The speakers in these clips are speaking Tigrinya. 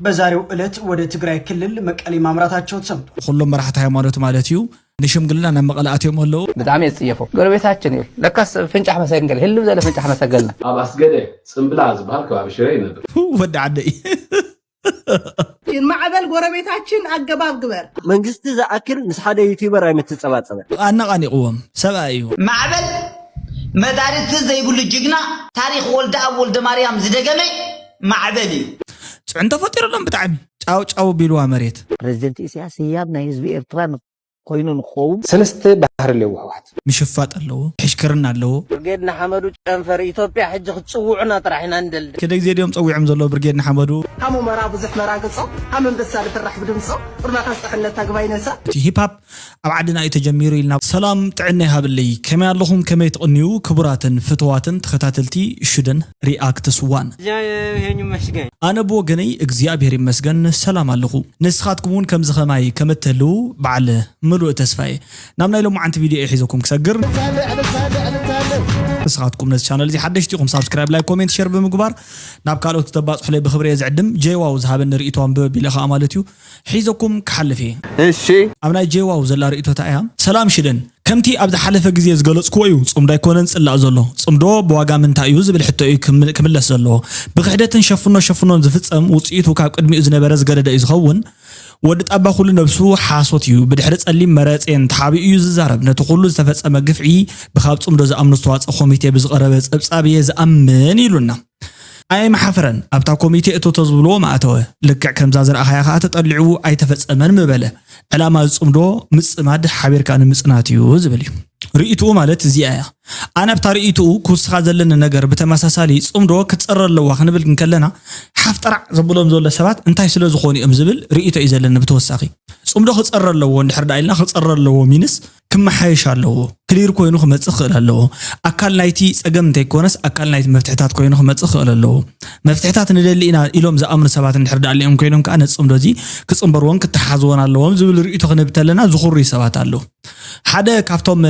በዛሬው ዕለት ወደ ትግራይ ክልል መቀሌ ማምራታቸው ተሰምቷል። ኩሎም መራሕቲ ሃይማኖት ማለት እዩ ንሽምግልና ናብ መቐለ ኣትዮም ኣለዉ። ብጣዕሚ የፅየፎ ጎረቤታችን እዩ። ለካስ ፍንጫሕ መሰገል ህልም ዘለ ፍንጫሕ መሰገልና ኣብ ኣስገደ ፅምብላ ዝበሃል ከባቢ ሽረ ይነብር። ወዲ ዓደይ ማዕበል ጎረቤታችን አገባብ ግበር። መንግስቲ ዝኣክል ምስ ሓደ ዩቲዩበር ኣይምትፀባፀበ። ኣነቓኒቕዎም ሰብኣይ እዩ። ማዕበል መዳርግቲ ዘይብሉ ጅግና ታሪኽ ወልደኣብ ወልደማርያም ዝደገመ ማዕበል እዩ። ፅዕንቶ ፈጢሩሎም ብጣዕሚ ጫው ጫው ቢልዋ መሬት። ፕሬዚደንት ኢሳያስ ህያብ ናይ ህዝቢ ኤርትራ ኮይኑ ንክኸውን ሰለስተ ባህሪ ኣለዎ ህወሓት። ምሽፋጥ ኣለዎ፣ ሕሽክርና ኣለዎ። ብርጌድ ንሓመዱ ጨንፈር ኢትዮጵያ ሕጂ ክትፅውዑና ጥራሕ ኢና ንደልድ። ክደ ግዜ ድዮም ፀዊዖም ዘሎ ብርጌድ ንሓመዱ። ሀሙ መራ ብዙሕ መራግጾ ሀም እንበሳ ድፍራሕ ብድምጾ ቁርባታ ስጠሕነት ታግባይ ነሳ እቲ ሂፓፕ ኣብ ዓድና እዩ ተጀሚሩ ኢልና። ሰላም ጥዕና ይሃብለይ። ከመይ ኣለኹም? ከመይ ትቕንዩ? ክቡራትን ፍትዋትን ተኸታተልቲ ሽደን ሪኣክትስ ዋን። እግዚአብሔር ይመስገን። ኣነ ብወገነይ እግዚኣብሔር ይመስገን ሰላም ኣለኹ። ንስኻትኩም እውን ከምዚ ኸማይ ከም እትህልዉ በዓል ምሉእ ተስፋ እየ። ናብ ናይ ሎማዓንቲ ቪድዮ እየ ሒዘኩም ክሰግር። ንስኻትኩም ነዚ ቻነል እዚ ሓደሽቲ ኢኹም ሳብስክራይብ፣ ላይክ፣ ኮሜንት፣ ሸር ብምግባር ናብ ካልኦት ክተባፅሑለይ ብኽብሪ እየ ዝዕድም። ጄዋው ዝሃበኒ ርእይቶ ኣንብበ ቢለ ኸዓ ማለት እዩ ሒዘኩም ክሓልፍ እየ። እሺ ኣብ ናይ ጄዋው ዘላ ርእይቶ እታ እያ። ሰላም ሽደን፣ ከምቲ ኣብ ዝሓለፈ ግዜ ዝገለጽክዎ እዩ፣ ጽምዶ ኣይኮነን ጽላእ ዘሎ። ጽምዶ ብዋጋ ምንታይ እዩ ዝብል ሕቶ እዩ ክም- ክምለስ ዘለዎ። ብክሕደትን ሸፍኖ ሸፍኖን ዝፍጸም ውጽኢቱ ካብ ቅድሚኡ ዝነበረ ዝገደደ እዩ ዝኸውን። ወዲ ጣባ ኩሉ ነብሱ ሓሶት እዩ። ብድሕሪ ጸሊም መረጼን ተሓቢኡ እዩ ዝዛረብ። ነቲ ኩሉ ዝተፈጸመ ግፍዒ ብኻብ ጽምዶ ዝኣምኑ ዝተዋጸ ኮሚቴ ብዝቐረበ ጸብጻብ እየ ዝኣምን ኢሉና። ኣይምሓፈረን። ኣብታ ኮሚቴ እቶ ተዝብልዎ ምኣተወ። ልክዕ ከምዛ ዝረኣኻያ ኸኣ ተጠሊዑ ኣይተፈጸመን ምበለ። ዕላማ ዝጽምዶ ምጽማድ ሓቢርካ ንምጽናት እዩ ዝብል እዩ። ርእይትኡ ማለት እዚኣ እያ። ኣነ ኣብታ ርእይትኡ ክውስኻ ዘለኒ ነገር ብተመሳሳሊ ጽምዶ ክትጸረ ኣለዋ ክንብል እንከለና ሓፍ ጥራዕ ዘብሎም ዘሎ ሰባት እንታይ ስለ ዝኾኑ እዮም ዝብል ርእይቶ እዩ ዘለኒ። ብተወሳኺ ጽምዶ ክጸረ ኣለዎ እንድሕር ደኣ ኢልና ክጸረ ኣለዎ ሚንስ ክመሓየሽ ኣለዎ። ክሊር ኮይኑ ክመጽእ ክኽእል ኣለዎ። ኣካል ናይቲ ጸገም እንተይኮነስ ኣካል ናይቲ መፍትሕታት ኮይኑ ክመጽእ ክኽእል ኣለዎ። መፍትሕታት ንደሊ ኢና ኢሎም ዝኣምኑ ሰባት እንድሕር ደኣ ኣሊኦም ኮይኖም ከኣ ነጽምዶ እዚ ክጽንበርዎን ክተሓዝዎን ኣለዎም ዝብል ርእይቶ ክንህብ ተለና ዝኹርዩ ሰባት ኣለዉ። ሓደ ካብቶም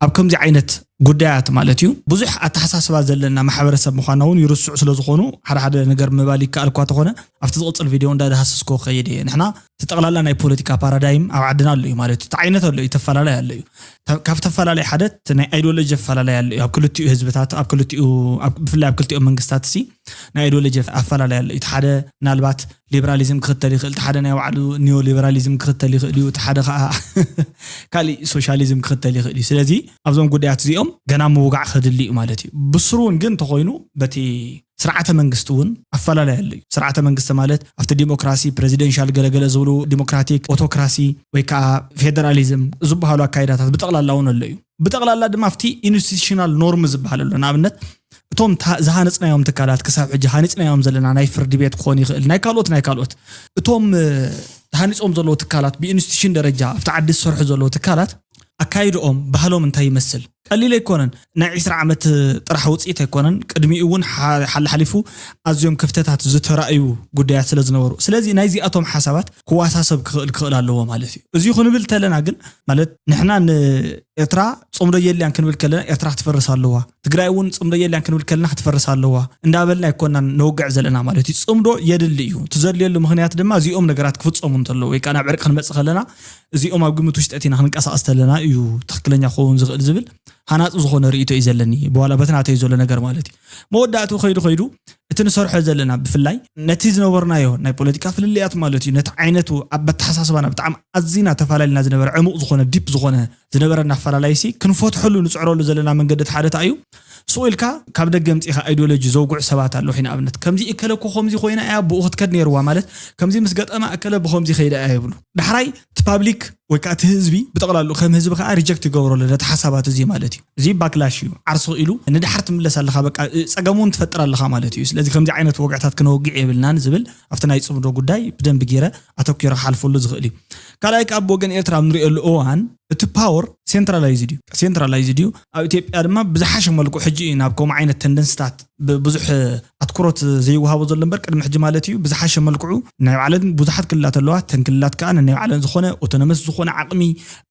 ኣብ ከምዚ ዓይነት ጉዳያት ማለት እዩ ብዙሕ ኣተሓሳስባ ዘለና ማሕበረሰብ ምዃና እውን ይርስዑ ስለ ዝኾኑ ሓደ ሓደ ነገር ምባል ይከኣል እኳ ተኾነ ኣብቲ ዝቕፅል ቪድዮ እንዳዳሃሰስኮ ክኸይድ እየ። ንሕና እቲ ጠቕላላ ናይ ፖለቲካ ፓራዳይም ኣብ ዓድና ኣሎ እዩ ማለት እዩ። እቲ ዓይነት ኣሎ እዩ፣ ተፈላለይ ኣሎ እዩ። ካብ ተፈላለይ ሓደ ናይ ኣይዲዮሎጂ ኣፈላለይ ኣሎ እዩ ኣብ ክልቲኡ ህዝብታት ኣብ ክልቲኡ ብፍላይ ኣብ ክልቲኦም መንግስታት ሲ ናይ ኣይዲዮሎጂ ኣፈላለይ ኣሎ እዩ። እቲ ሓደ ምናልባት ሊበራሊዝም ክኽተል ይኽእል፣ እቲ ሓደ ናይ ባዕሉ ኒዮ ሊበራሊዝም ክኽተል ይኽእል እዩ፣ እቲ ሓደ ከዓ ካሊእ ሶሻሊዝም ክኽተል ይኽእል እዩ። ስለዚ ኣብዞም ጉዳያት እዚኦም ገና ምውጋዕ ክድሊ እዩ ማለት እዩ። ብስሩ እውን ግን እንተኾይኑ በቲ ስርዓተ መንግስቲ እውን ኣፈላለይ ኣሎ እዩ። ስርዓተ መንግስቲ ማለት ኣብቲ ዲሞክራሲ ፕሬዚደንሻል ገለገለ ዝብሉ ዲሞክራቲክ ኦቶክራሲ ወይ ከዓ ፌደራሊዝም ዝበሃሉ ኣካይዳታት ብጠቕላላ እውን ኣሎ እዩ። ብጠቕላላ ድማ ኣብቲ ኢንስቲቱሽናል ኖርም ዝበሃል ኣሎ። ንኣብነት እቶም ዝሃነፅናዮም ትካላት ክሳብ ሕጂ ሃኒፅናዮም ዘለና ናይ ፍርዲ ቤት ክኾን ይኽእል ናይ ካልኦት ናይ ካልኦት እቶም ሃኒፆም ዘለዉ ትካላት ብኢንስቲቱሽን ደረጃ ኣብቲ ዓዲ ዝሰርሑ ዘለዉ ትካላት ኣካይድኦም ባህሎም እንታይ ይመስል ቀሊል ኣይኮነን። ናይ ዒስራ ዓመት ጥራሕ ውፅኢት ኣይኮነን። ቅድሚኡ እውን ሓላሓሊፉ ኣዝዮም ክፍተታት ዝተራእዩ ጉዳያት ስለ ዝነበሩ ስለዚ ናይዚኣቶም ሓሳባት ክዋሳሰብ ክኽእል ክኽእል ኣለዎ ማለት እዩ። እዚ ክንብል ተለና ግን ማለት ንሕና ንኤርትራ ፅምዶ የልያን ክንብል ከለና ኤርትራ ክትፈርስ ኣለዋ፣ ትግራይ እውን ፅምዶ የልያን ክንብል ከለና ክትፈርስ ኣለዋ እንዳበልና ኣይኮናን ነውግዕ ዘለና ማለት እዩ። ፅምዶ የድሊ እዩ። ትዘድልየሉ ምክንያት ድማ እዚኦም ነገራት ክፍፀሙ እንተለዉ ወይ ከዓ ናብ ዕርቂ ክንመፅእ ከለና እዚኦም ኣብ ግምት ውሽጢ ኣቲና ክንቀሳቐስ ተለና እዩ ትኽክለኛ ክኸውን ዝኽእል ዝብል ሃናፂ ዝኾነ ርእይቶ እዩ ዘለኒ። በኋላ በቲ ናተይ ዘሎ ነገር ማለት እዩ። መወዳእትኡ ከይዱ ከይዱ እቲ ንሰርሖ ዘለና ብፍላይ ነቲ ዝነበርናዮ ናይ ፖለቲካ ፍልልያት ማለት እዩ ነቲ ዓይነቱ ኣብ ኣተሓሳስባና ብጣዕሚ ኣዚና ተፈላለና ዝነበረ ዕሙቕ ዝኾነ ዲፕ ዝኾነ ዝነበረና ኣፈላላይ ሲ ክንፈትሐሉ ንፅዕረሉ ዘለና መንገዲ እቲ ሓደ እዩ። ስቕ ኢልካ ካብ ደገ ምፂኻ ኣይዲዮሎጂ ዘውግዑ ሰባት ኣለዉ። ንኣብነት ከምዚ እከለ እኮ ከምዚ ኮይና እያ ብኡ ክትከድ ነይርዋ ማለት ከምዚ ምስ ገጠማ እከለ ብከምዚ ከይዳ እያ ይብሉ። ዳሕራይ እቲ ፓብሊክ ወይ ከዓ እቲ ህዝቢ ብጠቕላሉ ከም ህዝቢ ከዓ ሪጀክት ይገብሮ ኣሎ ነቲ ሓሳባት እዚ ማለት እዩ። እዚ ባክላሽ እዩ። ዓርሱ ኢሉ ንድሓር ትምለስ ኣለካ፣ በቃ ፀገም እውን ትፈጥር ኣለካ ማለት እዩ። ስለዚ ከምዚ ዓይነት ወግዕታት ክነወግዕ የብልናን ዝብል ኣብቲ ናይ ፅምዶ ጉዳይ ብደንቢ ገይረ ኣተኪረ ክሓልፈሉ ዝኽእል እዩ። ካልኣይ ከዓ ብወገን ኤርትራ ኣብ ንሪኦሉ እዋን እቲ ፓወር ሴንትራላይዝድ እዩ። ሴንትራላይዝድ እዩ። ኣብ ኢትዮጵያ ድማ ብዝሓሸ መልክዑ ሕጂ እዩ ናብ ከምኡ ዓይነት ተንደንስታት ብዙሕ ኣትኩሮት ዘይወሃቦ ዘሎ እምበር ቅድሚ ሕጂ ማለት እዩ ብዝሓሸ መልክዑ ናይ ባዕለን ብዙሓት ክልላት ኣለዋ። እተን ክልላት ከዓ ነናይ ባዕለን ዝኾነ ኦቶኖመስ ዝኾነ ዓቕሚ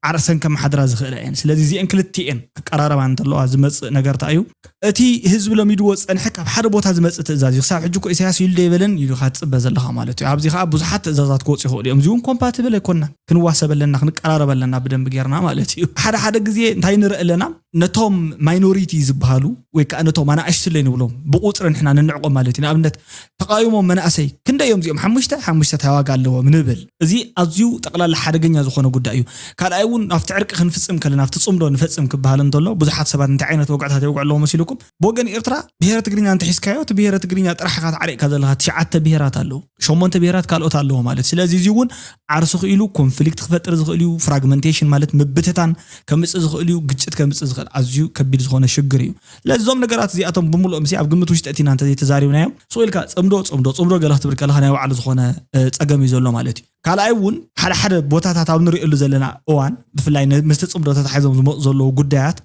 ዓርሰን ከመሓድራ ዝኽእላ እየን። ስለዚ እዚአን ክልቲኤን ኣቀራረባ እንተለዋ ዝመፅእ ነገር እንታይ እዩ? እቲ ህዝቢ ለሚድዎ ዝጸንሐ ካብ ሓደ ቦታ ዝመጽእ ትእዛዝ እዩ። ክሳብ ሕጂ እኮ ኢሳያስ ኢሉ ዶ ኣይበለን ኢሉ ኢኻ ትጽበ ዘለኻ ማለት እዩ። ኣብዚ ኸኣ ብዙሓት ትእዛዛት ክወጹ ይኽእሉ እዮም። እዚ እውን ኮምፓቲብል ኣይኮንናን። ክንዋሰብ ኣለና፣ ክንቀራረብ ኣለና ብደንቢ ጌርና ማለት እዩ። ሓደ ሓደ ግዜ እንታይ ንርኢ ኣለና? ነቶም ማይኖሪቲ ዝበሃሉ ወይ ከኣ ነቶም ኣናእሽቱ ንብሎም ብቁጽሪ ንሕና ንንዕቆም ማለት እዩ። ንኣብነት ተቃዊሞም መናእሰይ ክንደይ እዮም እዚኦም? ሓሙሽተ፣ ሓሙሽተ እንታይ ዋጋ ኣለዎም ንብል። እዚ ኣዝዩ ጠቕላላ ሓደገኛ ዝኾነ ጉዳይ እዩ። ካልኣይ እውን ኣብቲ ዕርቂ ክንፍጽም ከለና ኣብቲ ጽምዶ ንፈጽም ክበሃል እንተሎ ብዙሓት ሰባት እንታይ ዓይነት ወግዕታት የውግዑ ኣለዎ መሲልኩም? ብወገን ኤርትራ ብሄረ ትግርኛ እንተሒዝካዮ እቲ ብሄረ ትግርኛ ጥራሕ ኢኻ ተዓሪቕካ ዘለኻ። ትሽዓተ ብሄራት ኣለዉ፣ ሸሞንተ ብሄራት ካልኦት ኣለዎ ማለት። ስለዚ እዚ እውን ዓርሱ ክኢሉ ኮንፍሊክት ክፈጥር ዝኽእል እዩ። ፍራግመንቴሽን ማለት ምብትታን ከምጽእ ዝኽእል እዩ። ግጭት ከምጽእ ዝኽእል ኣዝዩ ከቢድ ዝኾነ ሽግር እዩ። ስለዚ እዞም ነገራት እዚኣቶም ብምሉኦም ሲ ኣብ ግምት ውሽጢ እቲና እንተዘይተዛሪብናዮም፣ ስቕ ኢልካ ጽምዶ፣ ጽምዶ፣ ጽምዶ ገለ ክትብል ከለኻ ናይ ባዕሉ ዝኾነ፣ እ፣ ጸገም እዩ ዘሎ ማለት እዩ። ካልኣይ እውን ሓደ ሓደ ቦታታት ኣብ ንሪእሉ ዘለና እዋን፣ ብፍላይ ነ-፣ ምስቲ ጽምዶ ተታሒዞም ዝመጹ ዘለዉ ጉዳያት፣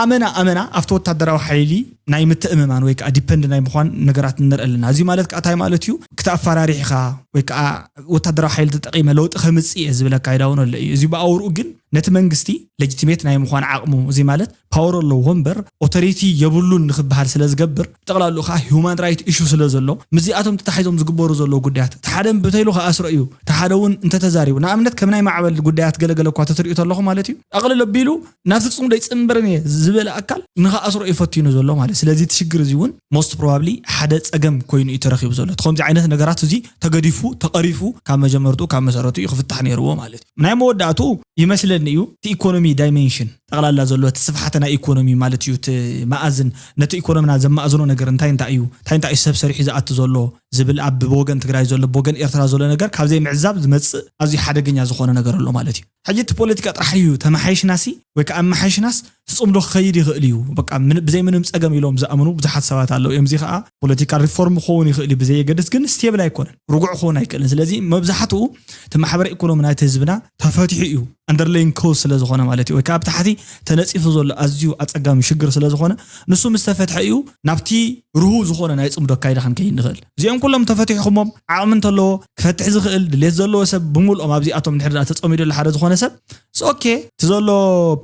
ኣመና ኣመና ኣብቲ ወታደራዊ ሓይሊ ናይ ምትእምማን ወይ ከዓ ዲፐንድ ናይ ምዃን ነገራት ንርኢ ኣለና። እዚ ማለት ከዓ እንታይ ማለት እዩ? ክተኣፈራሪሕኻ ወይ ከዓ ወታደራዊ ሓይሊ ተጠቒመ ለውጢ ከምጽእ እየ ዝብል ኣካይዳ እውን ኣሎ እዩ። እዚ ብኣውርኡ ግን ነቲ መንግስቲ ሌጂቲሜት ናይ ምዃን ዓቕሙ፣ እዚ ማለት ፓወር ኣለዎ እምበር ኦቶሪቲ የብሉን ንክበሃል ስለ ዝገብር፣ ብጠቕላሉ ከዓ ሁማን ራይት ኢሹ ስለ ዘሎ፣ ምስዚኣቶም ተታሒዞም ዝግበሩ ዘለዉ ጉዳያት፣ እቲ ሓደ እንተይሉ ክኣስሮ እዩ፣ እቲ ሓደ እውን እንተተዛሪቡ፣ ንኣብነት ከም ናይ ማዕበል ጉዳያት ገለገለ እኳ ተትሪኡ ተለኹ ማለት እዩ፣ ኣቕልል ኣቢሉ ናብቲ ጽምዶ ኣይጽንበርን እየ ዝበለ ኣካል ንክኣስሮ እዩ ፈቲኑ ዘሎ ማለት። ስለዚ እቲ ሽግር እዚ እውን ሞስት ፕሮባብሊ ሓደ ጸገም ኮይኑ እዩ ተረኺቡ ዘሎ። እቲ ከምዚ ዓይነት ነገራት እዚ ተገዲፉ፣ ተቐሪፉ፣ ካብ መጀመርትኡ፣ ካብ መሰረቱ እዩ ክፍታሕ ነይርዎ ማለት እዩ። ናይ መወዳእትኡ ይመስለኒ እዩ እቲ ኢኮኖሚ ዳይሜንሽን ጠቕላላ ዘሎ እቲ ስፍሓት ናይ ኢኮኖሚ ማለት እዩ። እቲ መኣዝን፣ ነቲ ኢኮኖሚና ዘማእዝኖ ነገር እንታይ እንታይ እዩ፣ እንታይ እንታይ እዩ ሰብ ሰሪሑ ዝኣቱ ዘሎ ዝብል ኣብ ብወገን ትግራይ ዘሎ፣ ብወገን ኤርትራ ዘሎ ነገር ካብ ዘይምዕዛብ ዝመጽእ ኣዝዩ ሓደገኛ ዝኾነ ነገር ኣሎ ማለት እዩ። ሕጂ እቲ ፖለቲካ ጥራሕ እዩ ተመሓይሽናሲ ወይ ከዓ ኣመሓይሽናስ እቲ ጽምዶ ክኸይድ ይኽእል እዩ። በቃ ምን-፣ ብዘይ ምንም ጸገም ኢሎም ዝኣምኑ ብዙሓት ሰባት ኣለዉ እዮም። እዚ ከዓ ፖለቲካል ሪፎርም ክኸውን ይኽእል እዩ ብዘየገድስ፣ ግን ስቴብል ኣይኮነን፣ ርጉዕ ክኸውን ኣይክእልን። ስለዚ መብዛሕትኡ እቲ ማሕበረ ኢኮኖሚ ናይቲ ህዝብና ተፈቲሑ እዩ። ኣንደርላይን ኮዝ ስለ ዝኾነ ማለት እዩ፣ ወይ ከዓ ኣብ ታሕቲ ተነጺፉ ዘሎ ኣዝዩ ኣጸጋሚ ሽግር ስለ ዝኾነ፣ ንሱ ምስ ተፈትሐ እዩ ናብቲ ርሁው ዝኾነ ናይ ጽምዶ ኣካይዳ ክንከይድ ንኽእል። እዚኦም ኩሎም ተፈቲሕኩሞም፣ ዓቕሚ እንተለዎ ክፈትሕ ዝኽእል ድሌት ዘለዎ ሰብ ብምልኦም ኣብዚኣቶም እንድሕር ደኣ ተጸሚዱ ኣሎ ሓደ ዝኾነ ሰብ፣ ኦኬ፣ እቲ ዘሎ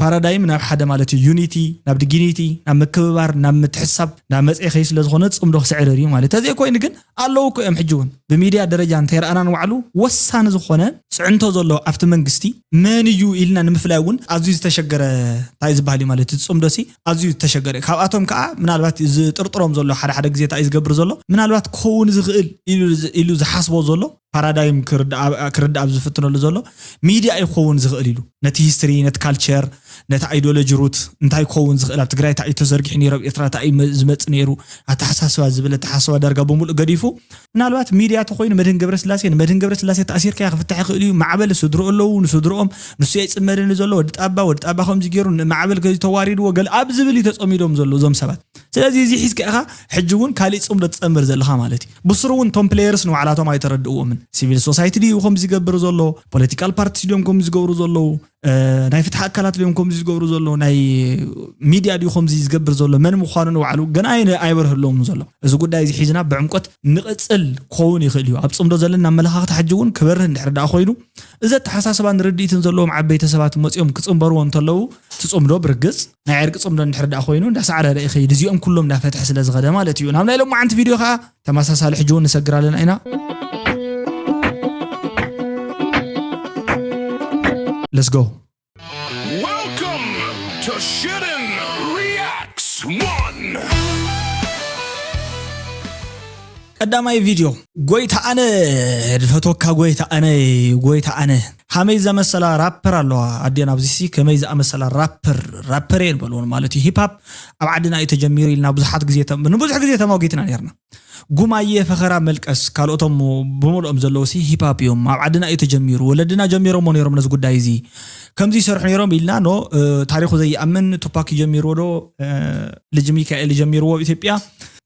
ፓራዳይም ናብ ሓደ ማለት እዩ፣ ዩኒቲ፣ ናብ ድጊኒቲ፣ ናብ ምክብባር፣ ናብ ምትሕሳብ ናብ መጽኤ ከይ ስለ ዝኾነ ጽምዶ ክስዕርር እዩ ማለት። ተዘይኮይኑ ግን ኣለዉ እኮ እዮም። ሕጂ እውን ብሚድያ ደረጃ እንተይረኣና ንባዕሉ ወሳኒ ዝኾነ ጽዕንቶ ዘሎ ኣብቲ መንግስቲ መን እዩ ኢልና ንምፍላይ እውን ኣዝዩ ዝተሸገረ፣ እንታይ ዝበሃል እዩ ማለት እቲ ጽምዶ ሲ ኣዝዩ ዝተሸገረ እዩ። ካብኣቶም ከዓ ምናልባት ዝጥርጥሮም ዘሎ ሓደ ሓደ ግዜ እንታይ እዩ ዝገብር ዘሎ፣ ምናልባት ክኸውን ዝኽእል ኢሉ ዝ-፣ ኢሉ ዝሓስቦ ዘሎ ፓራዳይም ክርዳእ ኣብ-፣ ክርዳእ ኣብ ዝፍትነሉ ዘሎ ሚድያ እዩ ክኸውን ዝኽእል ኢሉ ነቲ ሂስትሪ፣ ነቲ ካልቸር፣ ነቲ ኣይዲዮሎጂ ሩት እንታይ ክኸውን ዝኽእል፣ ኣብ ትግራይ እንታይ እዩ ተዘርጊሑ ነይሩ፣ ኣብ ኤርትራ እንታይ እዩ መ-፣ ዝመጽእ ነይሩ፣ ኣተሓሳስባ ዝብል ኣተሓሳስባ ዳርጋ ብምሉእ ገዲፉ ምናልባት ሚድያ ተኾይኑ መድህን ገብረስላሴ፣ ንመድህን ገብረስላሴ ተኣሲርካያ ክፍታሕ ይኽእል እዩ። ማዕበል ስድርኡ ኣለዉ፣ ንስድርኦም ንሱ የይጽመድን ዘሎ፣ ወዲ ጣባ፣ ወዲ ጣባ ከምዚ ገይሩ ንማዕበል ከዚ ተዋሪድዎ ገለ ኣብ ዝብል እዩ ተጸሚዶም ዘሎ እዞም ሰባት። ስለዚ እዚ ሒዝካ ኢኻ ሕጂ እውን ካሊእ ጽምዶ ትጸምር ዘለኻ ማለት እዩ። ብስሩ እውን እቶም ፕሌየርስ ንባዕላቶም ኣይተረድእዎምን። ሲቪል ሶሳይቲ ድዩ ከምዚ ዝገብር ዘሎ? ፖለቲካል ፓርቲ ድዮም ከምዚ ዝገብሩ ዘለዉ? እ፣ ናይ ፍትሒ ኣካላት ድዮም ከምዚ ዝገብሩ ዘለዉ? ናይ ሚድያ ድዩ ከምዚ ዝገብር ዘሎ? መን ምዃኑ ንባዕሉ ገና ኣይ-፣ ኣይበርህሎምን ዘሎ። እዚ ጉዳይ እዚ ሒዝና ብዕምቆት ንቕጽል ክኸውን ይኽእል እዩ። ኣብ ጽምዶ ዘለና ኣመለኻኽታ ሕጂ እውን ክበርህ እንድሕር ደኣ ኮይኑ፣ እዚ ኣተሓሳስባን ርድኢትን ዘለዎም ዓበይቲ ሰባት መጺኦም ክጽንበርዎ እንተለዉ፣ እቲ ጽምዶ ብርግጽ ናይ ዕርቂ ጽምዶ እንድሕር ደኣ ኮይኑ እንዳሳዕረረ ይኸይድ። እዚኦም ኩሎም እንዳፈትሐ ስለ ዝኸደ ማለት እዩ። ናብ ናይ ሎማዓንቲ ቪድዮ ከኣ ተመሳሳሊ ሕጂ እውን ንሰግር ኣለና ኢና። Let's go. Welcome to Shitten Reacts one. ቀዳማይ ቪድዮ፣ ጎይታ ኣነ ድፈትወካ፣ ጎይታ ኣነ፣ ጎይታ ኣነ። ሃመይ ዘመሰላ ራፐር ኣለዋ ኣዴና፣ ኣብዚ ሲ ከመይ ዝኣመሰላ ራፐር፣ ራፐር እየን በልዎን ማለት እዩ። ሂፕ ሃፕ ኣብ ዓድና እዩ ተጀሚሩ ኢልና ብዙሓት ግዜ ተ-፣ ንብዙሕ ግዜ ተማጒትና ነርና። ጉማየ፣ ፈኸራ፣ መልቀስ፣ ካልኦቶም ብምልኦም ዘለዉ ሲ ሂፕ ሃፕ እዮም። ኣብ ዓድና እዩ ተጀሚሩ፣ ወለድና ጀሚሮሞ ነይሮም ነዚ ጉዳይ እዚ። ከምዚ ይሰርሑ ነይሮም ኢልና ኖ፣ እ፣ ታሪኹ ዘይኣምን ቱፓክ ጀሚርዎ ዶ፣ እ፣ ልጅ ሚካኤል ጀሚርዎ ኣብ ኢትዮጵያ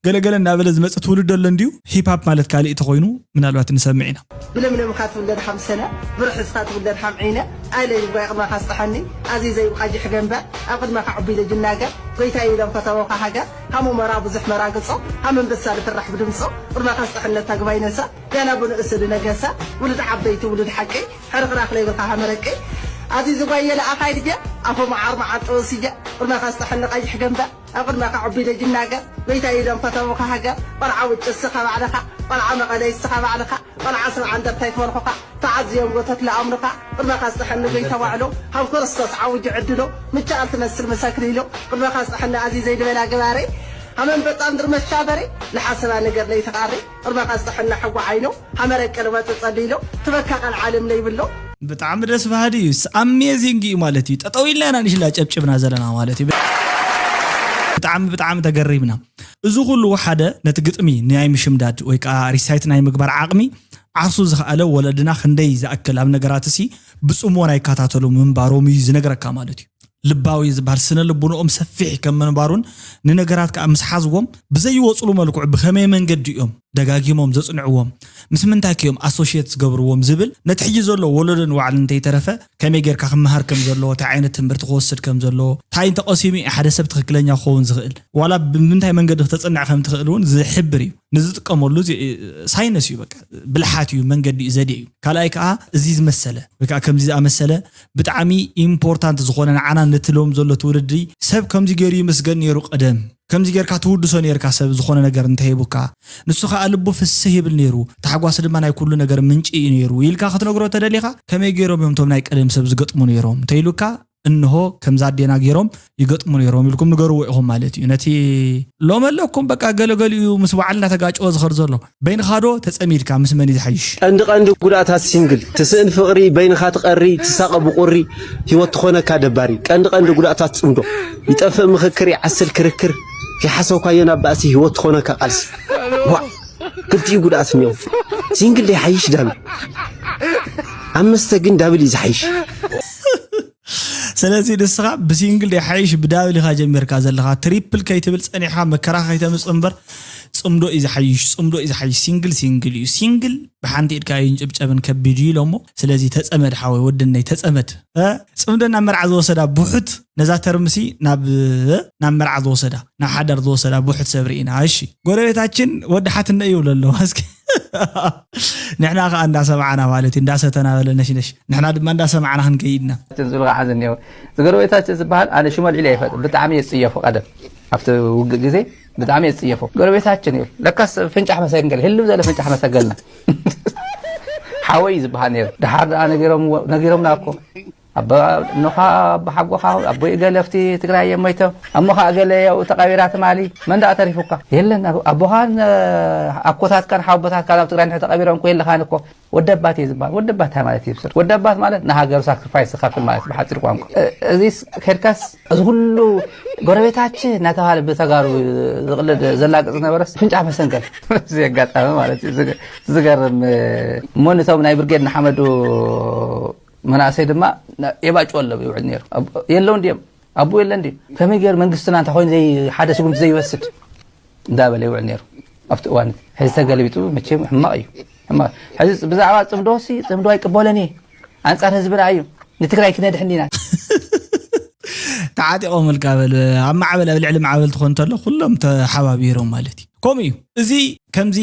ገለገለ እናበለ ዝመጽእ ትውልዲ ኣሎ እንድዩ። ሂፕ ሃፕ ማለት ካልእ ተኾይኑ ምናልባት ንሰምዕ ኢና። ብለምለምካ ትውለድ ሓምሰነ፣ ብርሑስካ ትውለድ ሓምዒነ፣ ኣይለይ ጓይ ቅድመካ ስጠሐኒ፣ ኣዚዘይ ብቃጅሕ ገንበር፣ ኣብ ቅድመካ ዕቡይ ልጅናገር፣ ጎይታይ ኢሎም ፈተወካ ሃገር፣ ሃሞ መራ ብዙሕ መራግጾ፣ ሃም ኣንበሳ ልፍራሕ ብድምጾ፣ ቅድመካ ስጠሐነት ታግባይ ነሳ፣ ገና ብንእሱ ድነገሳ፣ ውሉድ ዓበይቲ ውሉድ ሓቂ፣ ሕርኽራኽ ለይብልካ ሃመረቂ፣ ኣዚዚ ጓየ ለኣኻይ ልጀ፣ ኣፎ መዓር መዓር ጥበብ ስየ፣ ቅድመኻ ስጠሐኒ ቀይሕ ገንበ፣ ኣብ ቅድመኻ ዑቢ ደጅናገ፣ መይታ ኢሎም ፈተውኻ ሃገር፣ ቆልዓ ውጭ እስኻ ባዕልኻ፣ ቆልዓ መቐለ እስኻ ባዕልኻ፣ ቆልዓ ሰብዓ እንደርታ ይትበልኹኻ፣ ተዓዝዮም ጎተት ለኣምኑኻ፣ ቅድመኻ ስጠሐኒ ጎይታ ዋዕሎ፣ ሃብ ክርስቶስ ዓውጅ ዕድሎ፣ ምቻል ትመስል መሰክር ኢሎ፣ ቅድመኻ ስጠሐኒ ኣዚዘይ ዝበላ ገባረይ፣ ሃመን በጣም ድር መሻበረይ፣ ለሓሰባ ነገር ለይተቓረይ፣ ቅድመኻ ስጠሐኒ ሕዋ ዓይኖ፣ ሃመረ ቀልባ ጸጸሊሎ፣ ትበካ ቃል ዓለም ለይብሎ፣ ብጣዕሚ ደስ በሃሊ እዩ። ኣሜዚንግ እዩ ማለት እዩ። ጠጠው ኢልና ኢና ንሽላ ጨብጭብና ዘለና ማለት እዩ። ብጣዕሚ ብጣዕሚ ተገሪምና። እዚ ኩሉ ሓደ ነቲ ግጥሚ ናይ ምሽምዳድ ወይ ከዓ ሪሳይት ናይ ምግባር ዓቕሚ ዓርሱ ዝኸኣለ ወለድና ክንደይ ዝኣክል ኣብ ነገራት እሲ ብፅምዎ ናይ ይከታተሉ ምንባሮም እዩ ዝነግረካ ማለት እዩ። ልባዊ ዝበሃል ስነ ልቡንኦም ሰፊሕ ከም ምንባሩን ንነገራት ከዓ ምስ ሓዝዎም ብዘይወፅሉ መልክዑ ብኸመይ መንገዲ እዮም ደጋጊሞም ዘፅንዕዎም፣ ምስ ምንታይ ከዮም ኣሶሽየት ዝገብርዎም ዝብል ነቲ ሕጂ ዘሎ ወለዶ ንባዕሉ እንተይተረፈ ከመይ ጌርካ ክመሃር ከም ዘለዎ፣ እንታይ ዓይነት ትምህርቲ ክወስድ ከም ዘለዎ፣ እንታይ እንተቐሲሙ እዩ ሓደ ሰብ ትኽክለኛ ክኸውን ዝኽእል፣ ዋላ ብምንታይ መንገዲ ክተፅንዕ ከም ትኽእል እውን ዝሕብር እዩ። ንዝጥቀመሉ እዚ ሳይንስ እዩ፣ በቃ ብልሓት እዩ፣ መንገዲ እዩ፣ ዘዴ እዩ። ካልኣይ ከዓ እዚ ዝመሰለ ወይ ከዓ ከምዚ ዝኣመሰለ ብጣዕሚ ኢምፖርታንት ዝኾነ ንዓና ነቲ ሎም ዘሎ ትውልዲ ሰብ ከምዚ ገይሩ ይምስገን ነይሩ ቀደም ከምዚ ጌርካ ትውድሶ ኔርካ ሰብ ዝኾነ ነገር እንተሂቡካ ንሱ ኸኣ ልቡ ፍስህ ይብል ኔሩ ታሕጓስ ድማ ናይ ኩሉ ነገር ምንጪ እዩ ኔሩ ኢልካ ክትነግሮ ተደሊኻ ከመይ ጌሮም እዮም ቶም ናይ ቀደም ሰብ ዝገጥሙ ኔሮም እንተኢሉካ እንሆ ከምዛ ኣዴና ጌሮም ይገጥሙ ኔሮም ኢልኩም ንገርዎ ኢኹም ማለት እዩ ነቲ ሎም ኣለኩም በቃ ገለገሊኡ ምስ በዓል እናተጋጨወ ዝኸድ ዘሎ በይንኻዶ ተጸሚድካ ምስ መን እዩ ዝሓይሽ ቀንዲ ቀንዲ ጉድኣታት ሲንግል ትስእን ፍቕሪ በይንኻ ትቐሪ ትሳቐ ብቑሪ ሂወት ትኾነካ ደባሪ ቀንዲ ቀንዲ ጉድኣታት ጽምዶ ይጠፍእ ምኽክር ይዓስል ክርክር ከይሓሰብካዮ ናብ ባእሲ ሂወት ትኾነካ ቃልሲ ዋእ ክልቲኡ ጉድኣት እኒኦ ሲንግል ዶ ይሓይሽ ዳብል ኣብ መስተ ግን ዳብል እዩ ዝሓይሽ ስለዚ ንስኻ ብሲንግል ዶ ይሓይሽ ብዳብል ኢኻ ጀሚርካ ዘለኻ ትሪፕል ከይትብል ጸኒሕኻ መከራ ከይተምጽእ እምበር ጽምዶ እዩ ዝሓይሽ ጽምዶ እዩ ዝሓይሽ ሲንግል ሲንግል እዩ ሲንግል ብሓንቲ ኢድካ ኣይንጭብጨብን ከቢድ እዩ ኢሎሞ ስለዚ ተጸመድ ሓወይ ወድነይ ተጸመድ ጽምዶ ናብ መርዓ ዝወሰዳ ቡሑት ነዛ ተርምሲ ናብ ናብ መርዓ ዝወሰዳ ናብ ሓዳር ዝወሰዳ ቡሑት ሰብ ርኢና እሺ ጎረቤታችን ወዲ ሓትነ እዩ ብሎ ኣሎ እስኪ ንሕና ከዓ እንዳሰማዕና ማለት እዩ እንዳሰተና በለ ነሽነሽ ንሕና ድማ እንዳሰማዕና ክንከይድና ዝብሉ ከዓ ዝኒአው ዝጎረቤታችን ዝበሃል ኣነ ሽመ ልዒለ ይፈጥ ብጣዕሚ የፅየፉ ቀደም ኣብቲ ውግእ ግዜ ብጣዕሚ የፅየፎ ጎረቤታችን እዩ ለካስ ፍንጫሕ መሰንገል ህልው ዘለ ፍንጫሕ መሰንገልና ሓወይ ዝበሃል ነይሩ ድሓር ደኣ ነጊሮምና እኮ ኣቦ እኖኻ ኣቦ ሓጎኻ ኣቦ እገለ ኣብቲ ትግራይ እዮም ሞይቶም እሞ ኸዓ እገለ ያው ተቐቢራ ትማሊ መን ደኣ ተሪፉካ የለን ኣቦኻን ኣኮታትካን ሓወቦታትካን ኣብ ትግራይ እንድሕር ተቐቢሮም እኮ የለኻን እኮ ወደባት እየ ዝበሃል ወደባት እንታይ ማለት እዩ ብስር ወደባት ማለት ንሃገሩ ሳክሪፋይስ ዝኸፍል ማለት ብሓፂር ቋንቋ እዚስ ከድካስ እዚ ኩሉ ጎረቤታችን እናተባሃለ ብተጋሩ ዝቕልድ ዘላግፅ ዝነበረስ ፍንጫ መሰንገል እዚ ኣጋጣሚ ማለት እዩ ዝገርም እሞ ነቶም ናይ ብርጌድ ንሓመዱ መናእሰይ ድማ የባጭወ ኣለዉ ይውዕል ነይሩ የለውን ድዮም ኣብኡ የለን ድዩ ከመይ ገይሩ መንግስትና እንታይ ኮይኑ ዘይ ሓደ ስጉምቲ ዘይወስድ እንዳበለ ይውዕል ነይሩ ኣብቲ እዋን ሕዚ ተገለቢጡ መቸም ሕማቕ እዩ ሕማቕ ሕዚ ብዛዕባ ፅምዶ ሲ ፅምዶ ኣይቅበሎን እየ ኣንፃር ህዝብና እዩ ንትግራይ ክነድሕን ኢና ተዓጢቖምልካ በል ኣብ ማዕበል ኣብ ልዕሊ ማዕበል ትኾን እንተሎ ኩሎም ተሓባቢሮም ማለት እዩ ከምኡ እዩ እዚ ከምዚ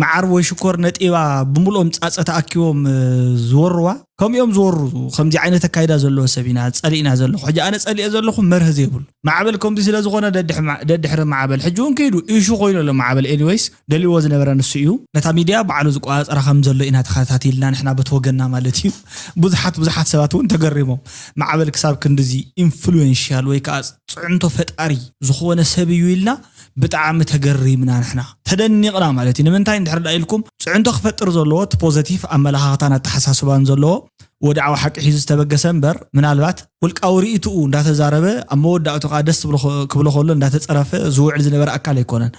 መዓር ወይ ሽኮር ነጢባ ብምልኦም ፃፀ ተኣኪቦም ዝወርዋ ከምኡ እዮም ዝወሩ ከምዚ ዓይነት ኣካይዳ ዘለዎ ሰብ ኢና ፀሊእና ዘለኹ ሕጂ ኣነ ፀሊአ ዘለኹ መርህ ዘይብሉ ማዕበል ከምዚ ስለ ዝኾነ ደድሕሪ ማዕበል ሕጂ እውን ከይዱ ኢሹ ኮይኑ ኣሎ ማዕበል ኤኒወይስ ደልዎ ዝነበረ ንሱ እዩ ነታ ሚድያ ባዕሉ ዝቆፃፀራ ከም ዘሎ ኢና ተኸታቲልና ንሕና በቲ ወገንና ማለት እዩ ብዙሓት ብዙሓት ሰባት እውን ተገሪሞም ማዕበል ክሳብ ክንድዚ ኢንፍሉዌንሻል ወይ ከዓ ፅዕንቶ ፈጣሪ ዝኾነ ሰብ እዩ ኢልና ብጣዕሚ ተገሪምና ንሕና ተደኒቕና ማለት እዩ ንምንታይ እንድሕር ዳ ኢልኩም ፅዕንቶ ክፈጥር ዘለዎ እቲ ፖዘቲቭ ኣመለኻኽታን ኣተሓሳስባን ዘለዎ ወድዓዊ ሓቂ ሒዙ ዝተበገሰ እምበር ምናልባት ውልቃዊ ርእይትኡ እንዳተዛረበ ኣብ መወዳእቱ ከዓ ደስ ክብሎ ከሎ እንዳተፀረፈ ዝውዕል ዝነበረ ኣካል ኣይኮነን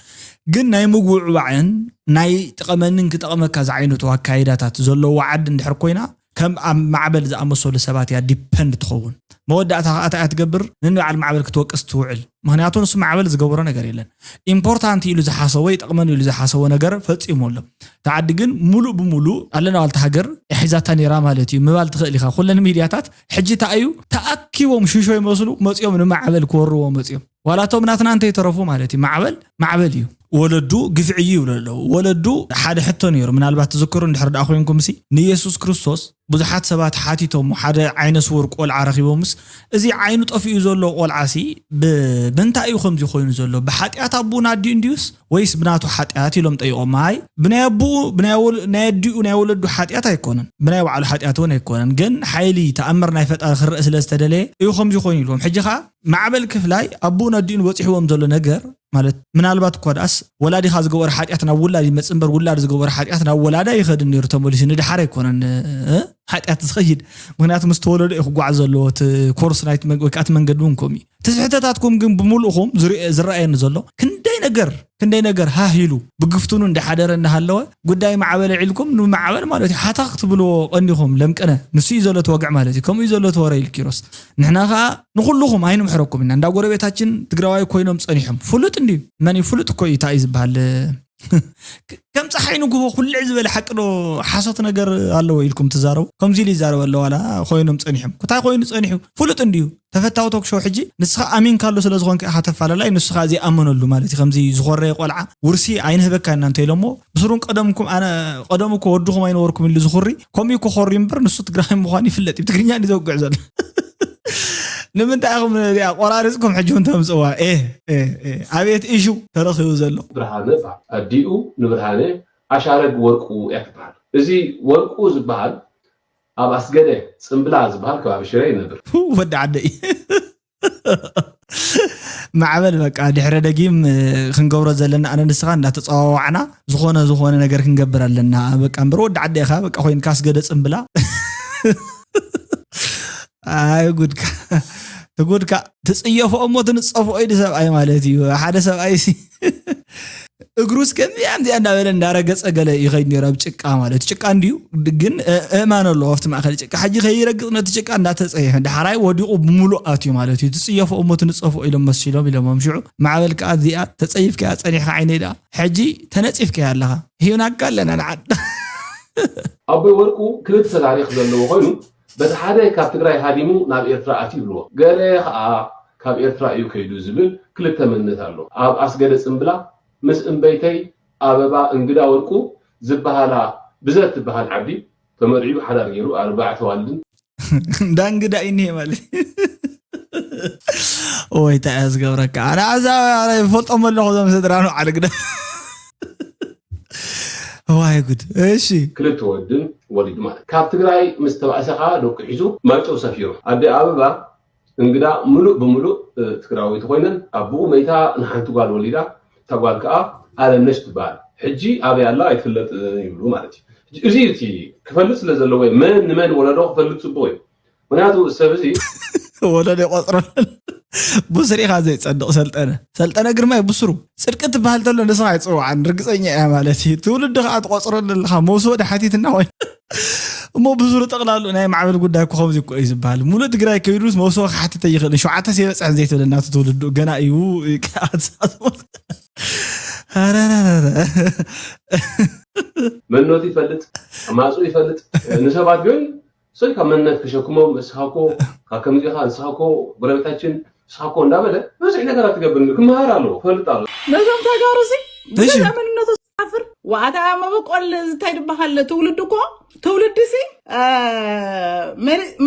ግን ናይ ምጉዕባዕን ናይ ጥቐመንን ክጠቕመካ ዝዓይነቱ ኣካይዳታት ዘለዎ ዓዲ እንድሕር ኮይና ከም ኣብ ማዕበል ዝኣመሰሉ ሰባት እያ ዲፐንድ ትኸውን መወዳእታ ከዓ እንታይ እያ ትገብር ንንበዓል ማዕበል ክትወቅስ ትውዕል ምክንያቱ ንሱ ማዕበል ዝገበሮ ነገር የለን ኢምፖርታንት ኢሉ ዝሓሰቦ ይጠቕመን ኢሉ ዝሓሰቦ ነገር ፈፂሙ ኣሎ እቲ ዓዲ ግን ሙሉእ ብሙሉእ ኣለና ዋልታ ሃገር ሒዛታ ነይራ ማለት እዩ ምባል ትኽእል ኢኻ ኩለን ሚድያታት ሕጂ እንታይ እዩ ተኣኪቦም ሽሾ ይመስሉ መፂኦም ንማዕበል ክወርዎ መፂኦም ዋላቶም ናትና እንተይተረፉ ማለት እዩ። ማዕበል ማዕበል እዩ። ወለዱ ግፍዒ እዩ ይብሉ ኣለዉ። ወለዱ ሓደ ሕቶ ነይሩ፣ ምናልባት ትዝክሩ እንድሕር ደኣ ኮይንኩም ሲ ንኢየሱስ ክርስቶስ ብዙሓት ሰባት ሓቲቶም ሓደ ዓይነ ስውር ቆልዓ ረኺቦምስ፣ እዚ ዓይኑ ጠፊኡ ዘሎ ቆልዓ ሲ ብምንታይ እዩ ከምዚ ኮይኑ ዘሎ? ብሓጢኣት ኣቡኡ ናዲኡ እንድዩስ ወይስ ብናቱ ሓጢኣት ኢሎም ጠይቆም። ኣይ ብናይ ኣቡኡ ናይ ኣዲኡ ናይ ወለዱ ሓጢኣት ኣይኮነን፣ ብናይ ባዕሉ ሓጢኣት እውን ኣይኮነን። ግን ሓይሊ ተኣምር ናይ ፈጣሪ ክረእ ስለ ዝተደለየ እዩ ከምዚ ኮይኑ ኢልዎም። ሕጂ ከዓ ማዕበል ክፍላይ ኣቡኡ ነዲኡን በፂሕዎም ዘሎ ነገር ማለት ምናልባት እኳ ደኣስ ወላዲኻ ዝገበረ ሓጢኣት ናብ ውላድ ይመፅእ እምበር ውላድ ዝገበረ ሓጢኣት ናብ ወላዳ ይኸድን ነይሩ ተመሊሱ ንድሓር ኣይኮነን። ሓጢኣት ዝኸይድ ምክንያቱ ምስ ተወለዶ እዩ ክጓዓዝ ዘለዎ እቲ ኮርስ ናይቲ ወይ ከዓ እቲ መንገዲ እውን ከምኡ እዩ። እቲ ስሕተታትኩም ግን ብምልእኹም ዝረኣየኒ ዘሎ ክንደይ ነገር ክንደይ ነገር ሃህ ኢሉ ብግፍትኑ እንዳሓደረ እንዳሃለወ ጉዳይ ማዕበል ዒልኩም ንማዕበል ማለት እዩ ሓታ ክትብልዎ ቀኒኹም ለምቅነ ንሱ እዩ ዘሎ እቲ ወግዕ ማለት እዩ። ከምኡ እዩ ዘሎ እቲ ወረ ኢሉ ኪሮስ ንሕና ከዓ ንኩልኹም ኣይንምሕረኩም ኢና። እንዳ ጎረቤታችን ትግራዋይ ኮይኖም ፀኒሖም ፍሉጥ እንድዩ መን እዩ ፍሉጥ እኮ እዩ እንታይ እዩ ዝበሃል ከም ፀሓይ ንግሆ ኩልዕ ዝበለ ሓቂ ዶ ሓሶት ነገር ኣለዎ ኢልኩም ትዛረቡ? ከምዚ ኢሉ ይዛረብ ኣሎ ዋላ ኮይኖም ፀኒሖም እንታይ ኮይኑ ፀኒሑ ፍሉጥ እንድዩ ተፈታዊ ቶክሾው ሕጂ ንስኻ ኣሚንካሉ ስለ ዝኾንካ ኢኻ ተፋላላይ ንስኻ ዘይኣመነሉ ማለት እዩ። ከምዚ ዝኾረየ ቆልዓ ውርሲ ኣይንህበካ ኢና እንተ ኢሎሞ ብስሩን ቀደምኩም ኣነ ቀደም እኮ ወድኹም ኣይነበርኩም ኢሉ ዝኹሪ ከምኡ እኮ ኾሪ እምበር ንሱ ትግራይ ምዃኑ ይፍለጥ እዩ። ትግርኛ እንዲ ዘውግዕ ዘሎ ንምንታይ ኢኹም እዚኣ ቆራሪፅኩም ሕጂ እውን ተምፅዋ? ኤ ኣቤት ኢሹ ተረኺቡ ዘሎ ብርሃነ ይበሃል። ኣዲኡ ንብርሃነ ኣሻረግ ወርቁ እያ ትበሃል። እዚ ወርቁ ዝበሃል ኣብ ኣስገደ ፅምብላ ዝበሃል ከባቢ ሽረ ይነብር። ወዲ ዓደይ ማዕበል በቃ ድሕረ ደጊም ክንገብሮ ዘለና ኣነ ንስኻ እንዳተፀዋዋዕና ዝኾነ ዝኾነ ነገር ክንገብር ኣለና። በቃ እምበር ወዲ ዓደይ ኢኻ በቃ ኮይንካ ኣስገደ ፅምብላ ኣይ ጉድካ ትጉድካ ትፅየፎ እሞ ትንፀፎ ኢሉ ሰብኣይ ማለት እዩ። ሓደ ሰብኣይ ሲ እግሩስ ከምዚኣ እዚኣ እንዳበለ እንዳረገፀ ገለ ይኸይድ ነይሩ ኣብ ጭቃ ማለት ጭቃ እንድዩ ግን እእማን ኣለዎ ኣብቲ ማእከል ጭቃ ሕጂ ከይረግፅ ነቲ ጭቃ እንዳተፀየፈ ዳሕራይ ወዲቑ ብምሉእ ኣትዩ ማለት እዩ። ትፅየፎ እሞ ትንፀፎ ኢሎም መሲሎም ኢሎሞም ሽዑ ማዕበል ከዓ እዚኣ ተፀይፍካያ ፀኒሕካ ዓይነይ ደኣ ሕጂ ተነፂፍካያ ኣለኻ ሂብናካ ኣለና ንዓድ ኣቦይ ወርቁ ክልተ ታሪኽ ዘለዎ ኮይኑ በቲ ሓደ ካብ ትግራይ ሃዲሙ ናብ ኤርትራ ኣትዩ ይብልዎ። ገለ ኸኣ ካብ ኤርትራ እዩ ከይዱ ዝብል ክልተ መንነት ኣሎ። ኣብ ኣስገደ ጽምብላ ምስ እምበይተይ ኣበባ እንግዳ ወርቁ ዝበሃላ ብዘት ትበሃል ዓዲ ተመርዕዩ ሓዳር ገይሩ ኣርባዕተ ዋልድን እንዳ እንግዳ እዩ እኒሄ ማለት እዩ። ወይ እንታይ እያ ዝገብረካ ኣነ ኣዛ ይፈልጦም ኣለኹ እዞም ስድራ ነው ዓልግደ ዋይ ጉድ እሺ ክልተ ወድን ወሊዱ ማለት ካብ ትግራይ ምስ ተባእሰ ከዓ ደቁ ሒዙ ማይጨው ሰፊሩ ኣደ ኣበባ እንግዳ ሙሉእ ብሙሉእ ትግራወይቲ ኮይነን ኣቡኡ መይታ ንሓንቲ ጓል ወሊዳ እታ ጓል ከዓ ኣለምነሽ ትበሃል ሕጂ ኣበይ ኣላ ኣይትፍለጥ ይብሉ ማለት እዩ እዚ እቲ ክፈልጥ ስለ ዘለዎ መን ንመን ወለዶ ክፈልጥ ፅቡቅ እዩ ምክንያቱ ሰብ እዚ ወለዶ ይቆፅረለን ብስሪኻ ዘይፀድቕ ሰልጠነ ሰልጠነ ግርማይ ብስሩ ፅድቂ ትበሃል ተሎ ንስኻ ኣይፅውዓን ርግፀኛ እያ ማለት እዩ ትውልዲ ከዓ ትቆፅረሉ ኣለኻ መውስቦ ድሓቲትና ወይ እሞ ብስሩ ጠቕላሉ ናይ ማዕበል ጉዳይ እኮ ከምዚ እኮ እዩ ዝበሃል ሙሉእ ትግራይ ከይዱስ መውስቦ ክሓትተ ይኽእል ሸውዓተ ሴበፅሐን ዘይትብል እናቱ ትውልዱ ገና እዩ ኣተሳስቦ መንነቱ ይፈልጥ ማፁ ይፈልጥ ንሰባት ግን ሰይ ካብ መንነት ክሸክሞም እስኻኮ ካብ ከምዚኻ ንስኻኮ ጎረቤታችን ንስኻኮ እንዳበለ ብዙሕ ነገራት ትገብር ክመሃር ኣለዎ ክፈልጥ ኣለዎ ነዞም ተጋሩ ሲ ብገዛ መንነቱ ዝሓፍር ዋኣታ መበቆል እንታይ ዝበሃል ትውልድ እኮ ትውልድ ሲ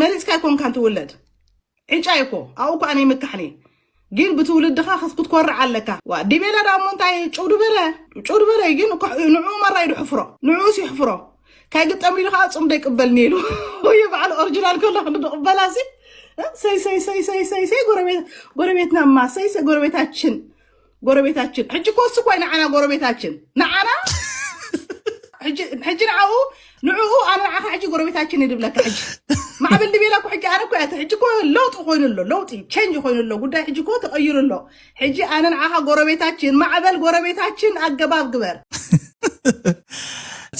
መሪፅካ ኣይኮንካን ትውለድ ዕጫ እኮ ኣብኡ እኮ ኣነ ይምካሕኒ ግን ብትውልድኻ ክትኮርዕ ኣለካ ዲቤላ ዳ እሞ እንታይ ጭው ድበለ ጭው ድበለ ግን ንዑ መራ ይድሕፍሮ ንዑስ ይሕፍሮ ካይ ግጠም ኢሉ ከዓ ፅምዶ ይቅበልኒ ኢሉ ወይ በዓል ኦሪጂናል ከሎ ክንዲ ንቅበላ ሲ ሰይ ሰይ ሰይ ሰይ ሰይ ሰይ ጎረቤት ጎረቤትና ማ ሰይ ሰይ ጎረቤታችን ጎረቤታችን ሕጂ እኮ እሱ እኮ ንዓና ጎረቤታችን ንዓና ሕጂ ንዓኡ ንዕኡ ኣነ ንዓኻ ሕጂ ጎረቤታችን ይድብለካ ሕጂ ማዕበል ድቤላ እኮ ሕጂ ኣነ እኮ ያተ ሕጂ እኮ ለውጢ ኮይኑ ኣሎ ለውጢ ቸንጅ ኮይኑ ኣሎ ጉዳይ ሕጂ እኮ ተቀይሩ ኣሎ ሕጂ ኣነ ንዓኻ ጎረቤታችን ማዕበል ጎረቤታችን ኣገባብ ግበር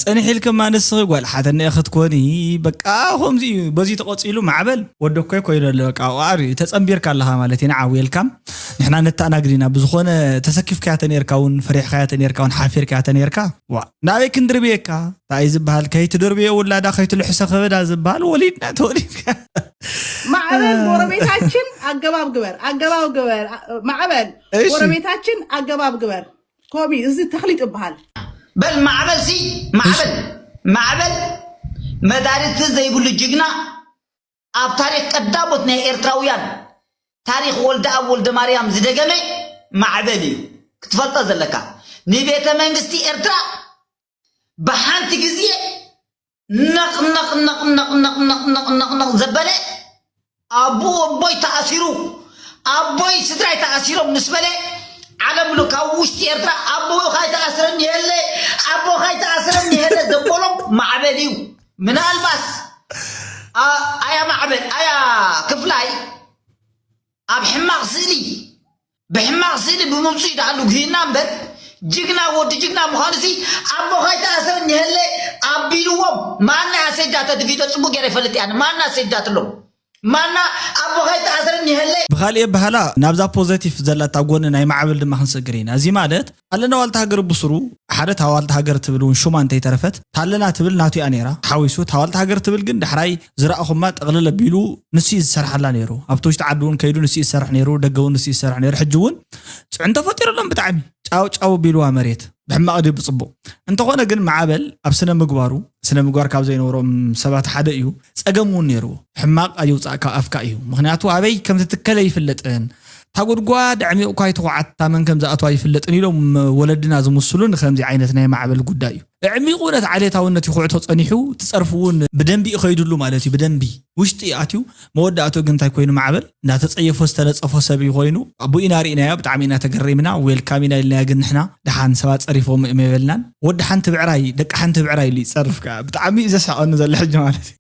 ፀኒሕ ኢልክማ ንስኺ ጓል ሓተነ ክትኮኒ በቃ ከምዚ እዩ በዚ ተቐፂሉ ማዕበል ወደኮይ ኮይኑ ኣሎ በቃ ዋሪ ተፀንቢርካ ኣለኻ ማለት ኢና ዓውየልካም ንሕና ነተኣናግድ ኢና ብዝኾነ ተሰኪፍካያ ተነርካ እውን ፈሪሕካያ ተነርካ እውን ሓፊርካያ ተነርካ ዋ ናበይ ክንድርብየካ እንታይ ዝበሃል ከይትድርብዮ ውላዳ ከይትልሕሶ ከበዳ ዝበሃል ወሊድና ተወሊድካ ማዕበል ጎረቤታችን አገባብ ግበር፣ አገባብ ግበር። አ- ማዕበል እሺ። ጎረቤታችን አገባብ ግበር። ኮሚ እዚ ተኽሊ ትበሃል። በል ማዕበል ሲ ማዕበል ማዕበል መዳርግቲ ዘይብሉ ጅግና ኣብ ታሪክ ቀዳሞት ናይ ኤርትራውያን ታሪክ ወልደ ኣብ ወልደ ማርያም ዝደገመ ማዕበል እዩ ክትፈልጦ ዘለካ። ንቤተ መንግስቲ ኤርትራ ብሓንቲ ግዜ ነቕ ነቕ ነቕ ነቕ ነቕ ነቕ ነቕ ነቕ ነቕ ዘበለ ኣቦ ኣቦይ ተኣሲሩ ኣቦይ ስድራይ ተኣሲሮም ምስ በለ ዓለም ሉ ካብ ውሽጢ ኤርትራ ኣቦ ካይተኣስረኒ የለ ኣቦ ካይተኣስረኒ የለ ዘበሎም ማዕበል እዩ። ምናልባት ኣ- ኣያ ማዕበል ኣያ ክፍላይ ኣብ ሕማቕ ስእሊ ብሕማቕ ስእሊ ብምምፁ ይደኣሉ ግሂና እምበር ጅግና ወዲ ጅግና ምዃኑ ሲ ኣቦ ካይተኣስረኒ የለ ኣቢልዎም ማና ኣሰጃተ ድቪዶ ፅቡቅ ገይረ ይፈልጥ ያነ ማና ኣሰጃትሎም ማና ኣቦ ካይተኣስረኒ የለ ብካልእ ኣበሃላ ናብዛ ፖዘቲቭ ዘላታ ጎኒ ናይ ማዕበል ድማ ክንሰግር ኢና። እዚ ማለት ኣለና ዋልታ ሃገር ብስሩ ሓደ እታ ዋልታ ሃገር ትብል እውን ሹማ እንተይተረፈት ታለና ትብል ናቱ እያ ነይራ ሓዊሱ እታ ዋልታ ሃገር ትብል ግን ዳሕራይ ዝረኣኹማ ጠቕልል ኣቢሉ ንሱ እዩ ዝሰርሓላ ነይሩ። ኣብቲ ውሽጢ ዓዲ እውን ከይዱ ንሱ እዩ ዝሰርሕ ነይሩ፣ ደገ እውን ንሱ እዩ ዝሰርሕ ነይሩ። ሕጂ እውን ፅዕንቶ ፈጢሩሎም ብጣዕሚ ጫው ጫው ቢልዋ መሬት ብሕማቕ ድዩ ብፅቡቕ እንተኾነ ግን ማዕበል ኣብ ስነ ምግባሩ ስነ ምግባር ካብ ዘይነበሮም ሰባት ሓደ እዩ። ፀገም እውን ነይርዎ። ሕማቕ ኣይውፃእ ካብ ኣፍካ እዩ። ምክንያቱ ኣበይ ከም ትትከለ ይፍለጥን እታ ጉድጓድ ኣዕሚቑ እኳ ኣይትኹዓት እታ መን ከም ዝኣትዋ ይፍለጥን ኢሎም ወለድና ዝምስሉ ንከምዚ ዓይነት ናይ ማዕበል ጉዳይ እዩ። ኣዕሚቑ ነቲ ዓሌታውነት ይኹዕቶ ፀኒሑ እቲ ፀርፊ እውን ብደንቢ እዩ ከይድሉ ማለት እዩ። ብደንቢ ውሽጢ ኣትዩ መወዳእትኡ ግን እንታይ ኮይኑ ማዕበል እንዳተፀየፎ ዝተነፀፎ ሰብ እዩ ኮይኑ ኣብኡ ኢና ርኢናዮ ብጣዕሚ ኢና ተገሪምና ዌልካም ኢና ኢልናዮ ግን ንሕና ደሓን ሰባት ፀሪፎም እዮም የበልናን ወዲ ሓንቲ ብዕራይ ደቂ ሓንቲ ብዕራይ ኢሉ ይፀርፍ ከዓ ብጣዕሚ እዩ ዘስሕቐኒ ዘሎ ሕጂ ማለት እዩ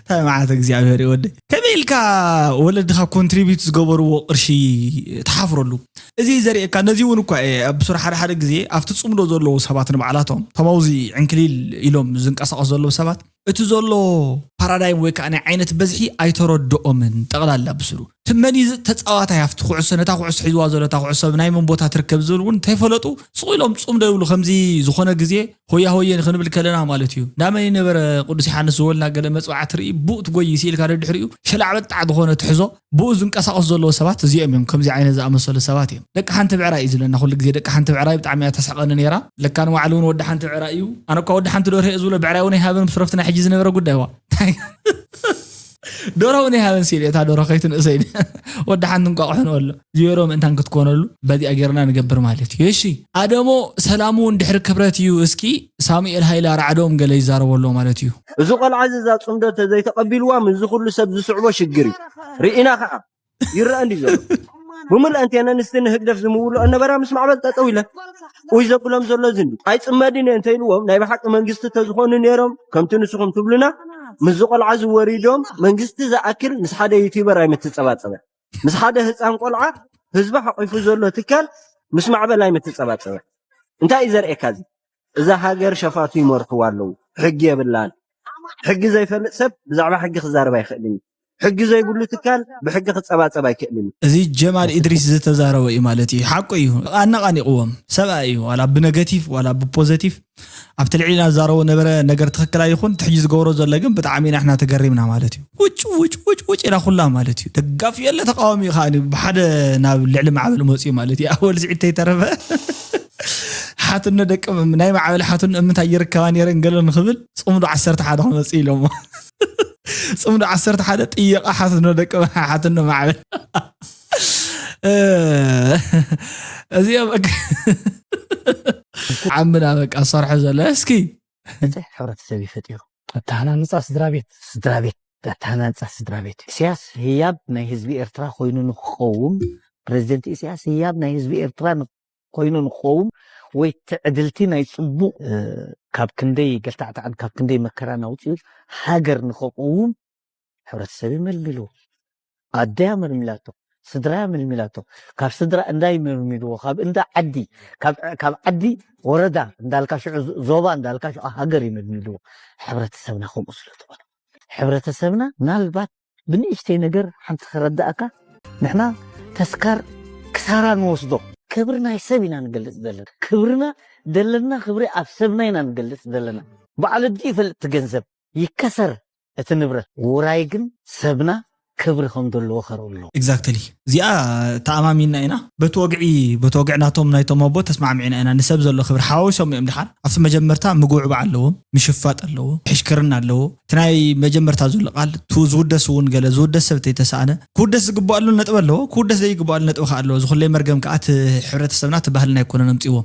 እንታይ መዓት እግዚኣብሔር እዩ ወደይ ከመይ ኢልካ ወለድኻ ኮንትሪቢዩት ዝገበርዎ ቅርሺ ትሓፍረሉ እዚ ዘርእየካ ነዚ እውን እኳ እየ ኣብ ብሱር ሓደ ሓደ ግዜ ኣብቲ ፅምዶ ዘለዉ ሰባት ንባዕላቶም ተማውዚ ዕንክሊል ኢሎም ዝንቀሳቐሱ ዘለዉ ሰባት እቲ ዘሎ ፓራዳይም ወይ ከዓ ናይ ዓይነት በዝሒ ኣይተረድኦምን ጠቕላላ ብስሩ ትመኒ ተፃዋታይ ኣብቲ ኩዕሶ ነታ ኩዕሶ ሒዝዋ ዘሎ እታ ኩዕሶ ናይ መን ቦታ ትርከብ ዝብል እውን እንተይፈለጡ ስቕ ኢሎም ፅምዶ ይብሉ ከምዚ ዝኾነ ግዜ ሆያ ሆየ ንክንብል ከለና ማለት እዩ ናመን ነበረ ቅዱስ ዮሃንስ ዝበልና ገለ መፅዋዕቲ ርኢ ብኡ ትጎይ ሲኢልካ ደድሕሪኡ ሸላዕበጣዕ ዝኾነ ትሕዞ ብኡ ዝንቀሳቐሱ ዘለዉ ሰባት እዚኦም እዮም ከምዚ ዓይነት ዝኣመሰሉ ሰባት እዮም ደቂ ሓንቲ ብዕራይ እዩ ዝብለና ኩሉ ግዜ ደቂ ሓንቲ ብዕራይ ብጣዕሚ እያ ተስሕቐኒ ነይራ ለካ ንባዕሉ እውን ወዲ ሓንቲ ብዕራይ እዩ ኣነ እኳ ወዲ ሓንቲ ደርሆ እየ ዝብሎ ብዕራይ እውን ኣይሃበን ምስ ረፍቲ ናይ ሕጂ ዝነበረ ጉዳይ ዋ ዶሮ እውን ይሃበን ሲል እታ ዶሮ ከይትንእሰይ ወዲ ሓንቲ እንቋቑሖ ንበሎ ዜሮ ምእንታን ክትኮነሉ በዚኣ ጌርና ንገብር ማለት እዩ እሺ ኣደሞ ሰላሙ እውን ድሕሪ ክብረት እዩ እስኪ ሳሙኤል ሃይለ ኣርዓዶም ገለ ይዛረቦ ኣሎ ማለት እዩ እዚ ቆልዓ እዚ እዛ ፅምዶ ተዘይተቐቢልዋ ምስዚ ኩሉ ሰብ ዝስዕቦ ሽግር እዩ ርኢና ከዓ ይረአ እንዲ ዘሎ ብምልአን ቴነንስቲ ንህግደፍ ዝምውልኦ ነበራ ምስ ማዕበል ጠጠው ኢለን ኡይ ዘብሎም ዘሎ ዝንዲ ኣይፅመድን እየ እንተኢልዎም ናይ ብሓቂ መንግስቲ ተዝኾኑ ነይሮም ከምቲ ንስኹም ትብሉና ምስዚ ቆልዓ ዝወሪዶም መንግስቲ ዝኣክል ምስ ሓደ ዩቲበር ኣይምትፀባፀበ ምስ ሓደ ህፃን ቆልዓ ህዝቢ ሓቂፉ ዘሎ ትካል ምስ ማዕበል ኣይምትፀባፀበ እንታይ እዩ ዘርእየካ እዚ እዛ ሃገር ሸፋቱ ይመርሕዋ ኣለዉ ሕጊ የብላን ሕጊ ዘይፈልጥ ሰብ ብዛዕባ ሕጊ ክዛረብ ኣይኽእልን ሕጊ ዘይብሉ ትካል ብሕጊ ክፀባፀብ ኣይክእልን እዩ። እዚ ጀማል ኢድሪስ ዝተዛረቦ እዩ ማለት እዩ። ሓቁ እዩ። ኣነቓኒቕዎም ሰብኣይ እዩ። ዋላ ብነገቲቭ ዋላ ብፖዘቲቭ ኣብቲ ልዕሊና ዝዛረቦ ነበረ ነገር ትኽክል ኣይኹን እቲ ሕጂ ዝገብሮ ዘሎ ግን ብጣዕሚ ኢና ሕና ተገሪምና ማለት እዩ። ውጭ ውጭ ውጭ ውጭ ኢላ ኩላ ማለት እዩ። ደጋፊ የለ ተቃዋሚ እዩ ከኣ ብሓደ ናብ ልዕሊ ማዕበል መፅኡ ማለት እዩ። ኣወል ስዒድ ተይተረፈ ሓትኖ ደቂ ናይ ማዕበል ሓትኖ እምንታይ ይርከባ ነይረን ገለ ንኽብል ፅምዶ ዓሰርተ ሓደ ክመፅእ ኢሎሞ ፅምዶ ዓሰርተ ሓደ ጥየቃ ሓትኖ ደቂ ሓትኖ ማዕበል እዚኦ ዓምና በቃ ሰርሖ ዘሎ እስኪ እቲ ሕብረተሰብ እዩ ፈጢሩ ኣተሃናንፃ ስድራ ቤት ስድራ ቤት ኣተሃናንፃ ስድራ ቤት እዩ ኢሳያስ ህያብ ናይ ህዝቢ ኤርትራ ኮይኑ ንክኸውን ፕሬዚደንት ኢሳያስ ህያብ ናይ ህዝቢ ኤርትራ ኮይኑ ንክኸውን ወይ ትዕድልቲ ናይ ፅቡቅ ካብ ክንደይ ገልታዕታዕን ካብ ክንደይ መከራን ኣውፅኡ ሃገር ንክቕውም ሕብረተሰብ እዩ መልሚልዎ ኣደያ መልሚላቶ ስድራያ መልሚላቶ ካብ ስድራ እንዳ ይመልሚልዎ ካብ እንዳ ዓዲ ካብ ዓዲ ወረዳ እንዳልካ ሽዑ ዞባ እንዳልካ ሽዑ ሃገር ይመልሚልዎ ሕብረተሰብና ከምኡ ስለ ዝኾነ ሕብረተሰብና ምናልባት ብንእሽተይ ነገር ሓንቲ ክረዳእካ ንሕና ተስካር ክሳራ ንወስዶ ክብሪ ናይ ሰብ ኢና ንገልፅ ዘለና ክብርና ዘለና ክብሪ ኣብ ሰብና ኢና ንገልፅ ዘለና በዓል ኣዲ ይፈልጥ ገንዘብ ይከሰር እቲ ንብረት ውራይ ግን ሰብና ክብሪ ከም ዘለዎ ከርኢ ኣለዎ። Exactly። እዚኣ ተኣማሚና ኢና። በቲ ወግዒ በቲ ወግዒ ናቶም ናይቶም ኣቦ ተስማዕሚዕና ኢና። ንሰብ ዘሎ ክብሪ ሓዋዊሶም እዮም ድሓር ኣብቲ መጀመርታ ምጉዕባዕ ኣለዎም፣ ምሽፋጥ ኣለዎ፣ ሕሽክርና ኣለዎ። እቲ ናይ መጀመርታ ዘሎ ቃል ቱ ዝውደስ እውን ገለ ዝውደስ ሰብ ተይተሰኣነ ክውደስ ዝግባኣሉ ነጥብ ኣለዎ፣ ክውደስ ዘይግባኣሉ ነጥብ ከዓ ኣለዎ። ዝኩለይ መርገም ከዓ እቲ ሕብረተሰብና እቲ ባህልና ኣይኮነን ኣምፅዎ።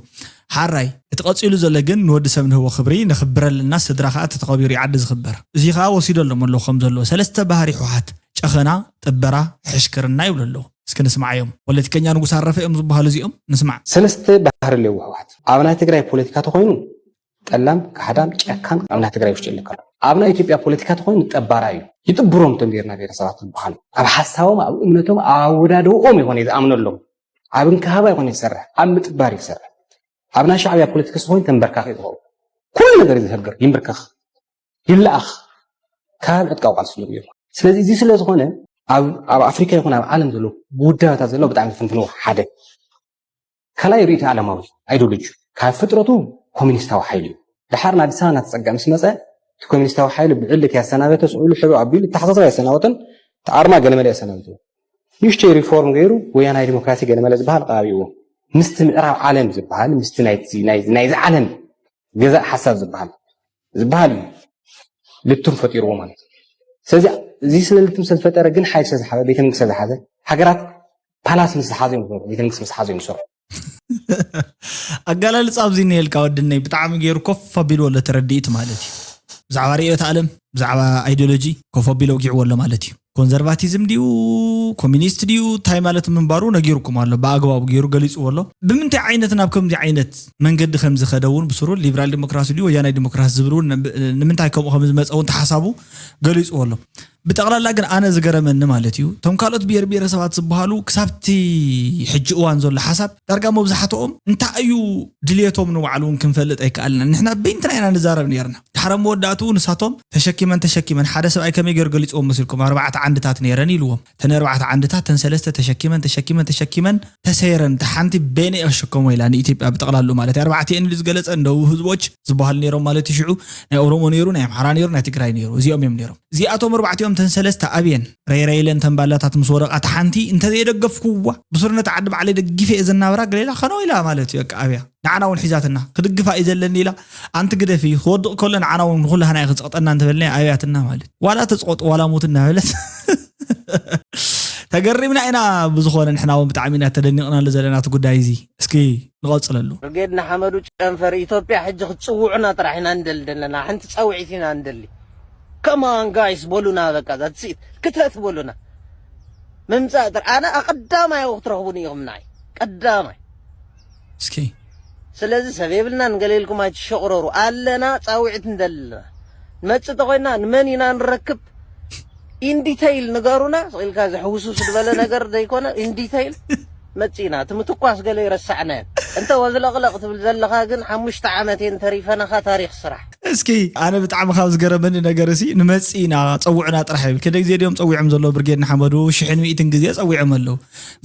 ሓራይ እቲ ቀፂሉ ዘሎ ግን ንወዲ ሰብ ንህቦ ክብሪ ነኽብረልና ስድራ ከዓ ተተኸቢሩ ዓዲ ዝኽበር። እዚ ከዓ ወሲዶ ኣለሞ ኣለዎ ከም ዘለዎ ሰለስተ ባህሪ ሕወሓት ጨኸና፣ ጥበራ፣ ሕሽክርና ይብሉ ኣለዉ። እስኪ ንስማዓዮም። ፖለቲከኛ ንጉስ ኣረፈ እዮም ዝበሃሉ እዚኦም። ንስማዕ። ሰለስተ ባህሪ ኣለዎ ህወሓት። ኣብ ናይ ትግራይ ፖለቲካ ተኮይኑ ጠላም፣ ካሕዳም፣ ጨካን ኣብ ናይ ትግራይ ውሽጢ የለካ። ኣብ ናይ ኢትዮጵያ ፖለቲካ ተኮይኑ ጠባራ እዩ። ይጥብሮም እቶም ብሄርና ብሄረሰባት ዝበሃሉ ኣብ ሓሳቦም፣ ኣብ እምነቶም፣ ኣብ ኣወዳድኦም ይኮነ ዝኣምነሎም። ኣብ እንክሃባ ይኮነ ዝሰርሕ፣ ኣብ ምጥባር ይሰርሕ። ኣብ ናይ ሻዕብያ ፖለቲካ ተኮይኑ ተንበርካኺ ዝኸውን ኩሉ ነገር እዩ ዝህገር፣ ይንብርከኽ፣ ይለኣኽ፣ ካብ ዕጥቃዊ ቃልሲ ጀሚሩ። ስለዚ እዚ ስለ ዝኾነ ኣብ ኣብ ኣፍሪካ ይኹን ኣብ ዓለም ዘሎ ጉዳያታት ዘሎ ብጣዕሚ ትፍንትንዎ ሓደ ካልኣይ ርእይቶ ዓለማዊ ኣይዲዮሎጂ ካብ ፍጥረቱ ኮሚኒስታዊ ሓይሊ እዩ። ድሓር ንኣዲስ ኣበባ እናተፀጋ ምስ መፀ እቲ ኮሚኒስታዊ ሓይሊ ብዕልት ያሰናበተ ስእሉ ሕብሪ ኣቢሉ ተሓሳሰብ ያሰናበተን ተኣርማ ገለመለ ያሰናበተ ንእሽተይ ሪፎርም ገይሩ ወያናይ ዲሞክራሲ ገለመለ ዝበሃል ቃቢዎ ምስቲ ምዕራብ ዓለም ዝበሃል ምስቲ ናይዚ ዓለም ገዛእ ሓሳብ ዝበሃል ዝበሃል እዩ ልቱም ፈጢርዎ ማለት እዩ። ስለዚ እዚ ስለ ልቱም ስለዝፈጠረ ግን ሓይል ስለዝሓበ ቤተ መንግስቲ ስለዝሓዘ ሃገራት ፓላስ ምስ ዝሓዘ እዮም ዝሰርሑ ቤተ መንግስቲ ምስ ሓዘ እዮም ዝሰርሑ። ኣጋላልፃ ኣብዚ እኒሄልካ ወድነይ ብጣዕሚ ገይሩ ኮፍ ኣቢልዎ ኣሎ ተረድኢት ማለት እዩ። ብዛዕባ ርእዮት ዓለም ብዛዕባ ኣይዲዮሎጂ ኮፍ ኣቢሎ ውጊዕዎ ኣሎ ማለት እዩ። ኮንዘርቫቲዝም ድዩ ኮሚኒስት ድዩ እንታይ ማለት ምንባሩ ነጊርኩም ኣሎ ብኣግባቡ ገይሩ ገሊፅዎ ኣሎ። ብምንታይ ዓይነት ናብ ከምዚ ዓይነት መንገዲ ከምዝኸደ እውን ብስሩ ሊብራል ዲሞክራሲ ድዩ ወያናይ ዲሞክራሲ ዝብል እውን ንምንታይ ከምኡ ከምዝመፀ እውን ተሓሳቡ ገሊፅዎ ኣሎ። ብጠቕላላ ግን ኣነ ዝገረመኒ ማለት እዩ እቶም ካልኦት ብሄር ብሄረሰባት ዝበሃሉ ክሳብቲ ሕጂ እዋን ዘሎ ሓሳብ ዳርጋ መብዛሕትኦም እንታይ እዩ ድልየቶም ንባዕሉ እውን ክንፈልጥ ኣይከኣልና። ንሕና በይንትና ኢና ንዛረብ ነርና። ድሓረ መወዳእትኡ ንሳቶም ተሸኪመን ተሸኪመን ሓደ ሰብኣይ ከመይ ገይሩ ገሊፅዎም መሲልኩም ኣርባዕተ ዓንድታት ነይረን ኢልዎም። ተን ኣርባዕተ ዓንድታት ተን ሰለስተ ተሸኪመን ተሸኪመን ተሸኪመን ተሰይረን እታ ሓንቲ በይነ ኣሸከሞ ኢላ ንኢትዮጵያ ብጠቕላሉ ማለት እዩ። ኣርባዕቲኤን ኢሉ ዝገለፀ እንደው ህዝቦች ዝበሃሉ ነይሮም ማለት እዩ። ሽዑ ናይ ኦሮሞ ነይሩ ናይ ኣምሓራ ነይሩ ናይ ትግራይ ነይሩ እዚኦም እዮም ነይሮም። እዚኣቶም ኣርባዕቲኦም ተን ሰለስተ ኣብየን ረይረይ ኢለን ተን ባላታት ምስ ወደቓ እታ ሓንቲ እንተዘየደገፍኩዋ ብስርነት ዓዲ ባዕለይ ደጊፈ እየ ዘናብራ ገሌላ ከነው ኢላ ማለት እዩ። በቃ ኣብያ ንዓና እውን ሒዛትና ክድግፋ እዩ ዘለኒ ኢላ ኣንቲ ግደፊ ክወድቕ ከሎ ንዓና እውን ንኩላህና እዩ ክፅቕጠና እንተበልና ኣብያትና ማለት ዋላ ተፅቆጥ ዋላ ሞት እናበለት ተገሪምና ኢና። ብዝኾነ ንሕና እውን ብጣዕሚ ኢና ተደኒቕናሉ ዘለና እቲ ጉዳይ እዚ። እስኪ ንቐፅለሉ። ብርጌድ ንሓመዱ ጨንፈር ኢትዮጵያ ሕጂ ክትፅውዑና ጥራሕ ኢና ንደሊ ዘለና ሓንቲ ፃውዒት ኢና ንደሊ። ከማን ጋይስ በሉና በቃ that's it ክተት በሉና። ምምፃእ ጥራሕ ኣነ ኣቐዳማይ ክትረኽቡኒ ኢኹም ንዓይ ቀዳማይ። እስኪ ስለዚ ሰብ የብልናን ገለ ኢልኩም ኣይትሸቕረሩ ኣለና ፃውዒት ንደሊ ኣለና። ንመፅእ ተኮይንና ንመን ኢና ንረክብ in detail ንገሩና ኢልካ እዚ ሕውስውስ ዝበለ ነገር ዘይኮነ in detail መፂና እቲ ምትኳስ ገለ ይረሳዕናዮ እንተ ወዝለቕለቕ ትብል ዘለኻ ግን ሓሙሽተ ዓመት እየን ተሪፈናኻ ታሪኽ ስራሕ። እስኪ ኣነ ብጣዕሚ ካብ ዝገረመኒ ነገር ሲ ንመፅእ ኢና ፀውዑና ጥራሕ ይብል። ክንደይ ግዜ ድዮም ፀዊዖም ዘለዉ ብርጌድ ንሓመዱ ሽሕን ሚእትን ግዜ ፀዊዖም ኣለዉ።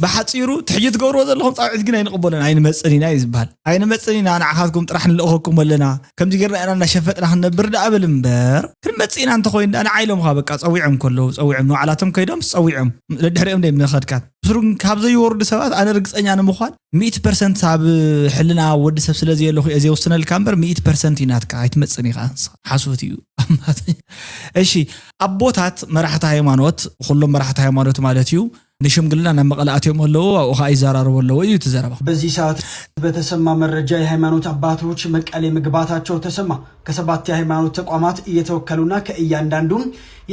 ብሓፂሩ እቲ ሕጂ ትገብርዎ ዘለኹም ፃውዒት ግን ኣይንቕበሎን ኣይንመፅን ኢና እዩ ዝበሃል። ኣይንመፅን ኢና ንዓኻትኩም ጥራሕ ንልእኸኩም ኣለና ከምዚ ጌርና ኢና እናሸፈጥና ክንነብር ደኣ ብል እምበር ክንመፅእ ኢና እንተኮይኑ ደኣ ንዓ ኢሎም ኻ በቃ ፀዊዖም ከለዉ ፀዊዖም ንባዕላቶም ከይዶም ፀዊዖም ደድሕሪኦም ደይ ምኸድካት ብስሩ ግን ካብ ዘይወርዱ ሰባት ኣነ ርግፀኛ ንምዃን ሚእቲ ፐርሰንት ኣብ ሕልና ወዲ ሰብ ስለ ዘየለኹ እየ ዘይወስነልካ እምበር ሚእቲ ፐርሰንት እዩ ናትካ ኣይትመፅን ኢኻ ንስኻ ሓሶት እዩ። እሺ ኣቦታት መራሕቲ ሃይማኖት ኩሎም መራሕቲ ሃይማኖት ማለት እዩ ንሽምግልና ናብ መቐለ ኣትዮም ኣለዉ ኣብኡ ከዓ ይዘራረቡ ኣለዉ እዩ እቲ ዘረባ። በዚህ ሰዓት በተሰማ መረጃ የሃይማኖት አባቶች መቀሌ መግባታቸው ተሰማ። ከሰባት የሃይማኖት ተቋማት እየተወከሉና ከእያንዳንዱ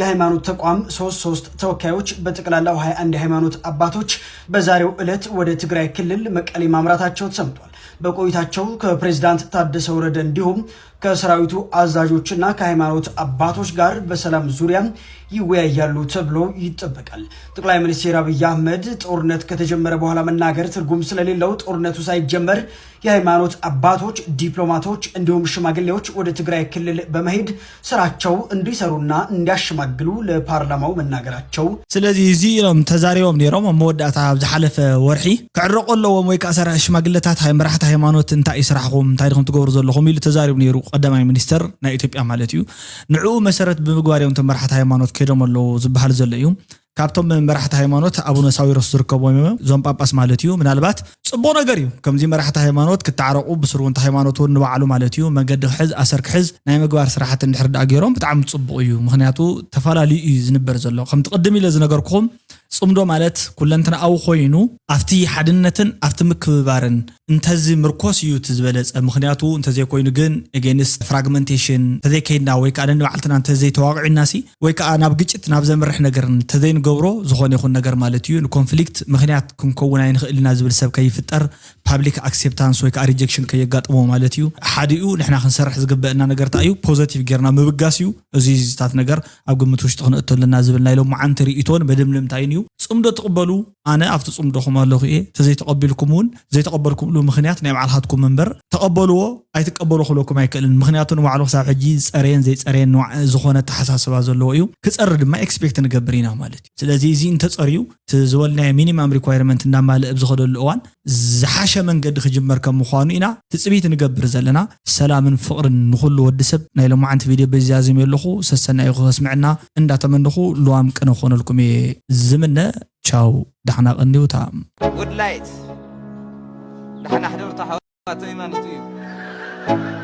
የሃይማኖት ተቋም ሶስት ሶስት ተወካዮች በጠቅላላው ሃያ አንድ የሃይማኖት አባቶች በዛሬው ዕለት ወደ ትግራይ ክልል መቀሌ ማምራታቸው ተሰምቷል። በቆይታቸው ከፕሬዝዳንት ታደሰ ወረደ እንዲሁም ከሰራዊቱ አዛዦችና ከሃይማኖት አባቶች ጋር በሰላም ዙሪያ ይወያያሉ ተብሎ ይጠበቃል። ጠቅላይ ሚኒስትር አብይ አህመድ ጦርነት ከተጀመረ በኋላ መናገር ትርጉም ስለሌለው ጦርነቱ ሳይጀመር የሃይማኖት አባቶች፣ ዲፕሎማቶች እንዲሁም ሽማግሌዎች ወደ ትግራይ ክልል በመሄድ ስራቸው እንዲሰሩና እንዲያሸማግሉ ለፓርላማው መናገራቸው። ስለዚ እዚ ኢሎም ተዛሪቦም ነይሮም ኣብ መወዳእታ ኣብ ዝሓለፈ ወርሒ ክዕረቁ ኣለዎም ወይ ከዓ ሰራ ሽማግለታት ሃይ- መራሕቲ ሃይማኖት እንታይ እዩ ስራሕኹም እንታይ ዲኹም ትገብሩ ዘለኹም ኢሉ ተዛሪቡ ነይሩ ቀዳማይ ሚኒስተር ናይ ኢትዮጵያ ማለት እዩ። ንዕኡ መሰረት ብምግባር እዮም እቶም መራሕቲ ሃይማኖት ከይዶም ኣለዉ ዝበሃል ዘሎ እዩ። ካብቶም መራሕቲ ሃይማኖት ኣቡነ ሳዊሮስ ዝርከብዎም እዮም እዞም ጳጳስ ማለት እዩ። ምናልባት ጽቡቕ ነገር እዩ ከምዚ መራሕቲ ሃይማኖት ክተዓረቑ፣ ብስሩ እውን ሃይማኖት እውን ንባዕሉ ማለት እዩ መገዲ ክሕዝ፣ ኣሰር ክሕዝ ናይ ምግባር ስራሕቲ እንድሕር ደኣ ገይሮም ብጣዕሚ ጽቡቕ እዩ። ምኽንያቱ ተፈላለዩ እዩ ዝንበር ዘሎ። ከምቲ ቅድም ኢለ ዝነገርኩኹም ጽምዶ ማለት ኩለንትናኣዊ ኮይኑ ኣብቲ ሓድነትን ኣብቲ ምክብባርን እንተዚ ምርኮስ እዩ እቲ ዝበለጸ። ምኽንያቱ እንተዘይኮይኑ ግን against fragmentation እንተዘይከይድና ወይ ከዓ ነንባዕልትና እንተዘይተዋቂዕና ሲ ወይ ከዓ ናብ ግጭት ናብ ዘምርሕ ነገር እንተዘይንገብሮ ዝኾነ ይኹን ነገር ማለት እዩ ንኮንፍሊክት ምኽንያት ክንከውን ኣይንኽእል ኢና ዝብል ሰብ ከይፍጠር ፓብሊክ ኣክሴፕታንስ ወይ ከዓ ሪጀክሽን ከየጋጥሞ ማለት እዩ። ሓዲኡ ንሕና ክንሰርሕ ዝግበእና ነገር እንታይ እዩ? ፖዘቲቭ ጌርና ምብጋስ እዩ። እዚ ዝታት ነገር ኣብ ግምት ውሽጢ ክነእቶ ኣለና ዝብል ናይ ሎማዓንቲ ርእይቶን መደምደምታይን እዩ። ጽምዶ ትቕበሉ ኣነ ኣብቲ ጽምዶኹም ኣለኹ እየ። ተዘይተቐቢልኩም እውን ዘይተቐበልኩምሉ ምኽንያት ናይ ባዕልኻትኩም እምበር ተቐበልዎ ኣይትቀበሉ ክብለኩም ኣይክእልን። ምኽንያቱ ንባዕሉ ክሳብ ሕጂ ዝጸረየን ዘይጸረየን ንባዕ ዝኾነ ኣተሓሳስባ ዘለዎ እዩ። ክጸሪ ድማ ኤክስፔክት ንገብር ኢና ማለት እዩ። ስለዚ እዚ እንተጸርዩ እቲ ዝበልናዮ ሚኒማም ሪኳይርመንት እናማልእ ኣብ ዝኸደሉ እዋን ዝሓሸ መንገዲ ክጅመር ከም ምዃኑ ኢና ትጽቢት ንገብር ዘለና። ሰላምን ፍቕርን ንኹሉ ወዲ ሰብ። ናይ ሎማዓንቲ ቪድዮ በዚ ዛዚመ ኣለኹ። ሰሰናዩ ክስምዕና እንዳተመንኹ ልዋም ቅነ ክኾነልኩም እየ ዝምነ። ቻው፣ ዳሕና ቀንዲውታ። Woodlight ዳሕና ሕደርታ ሓወት ማተይ ማለት እዩ።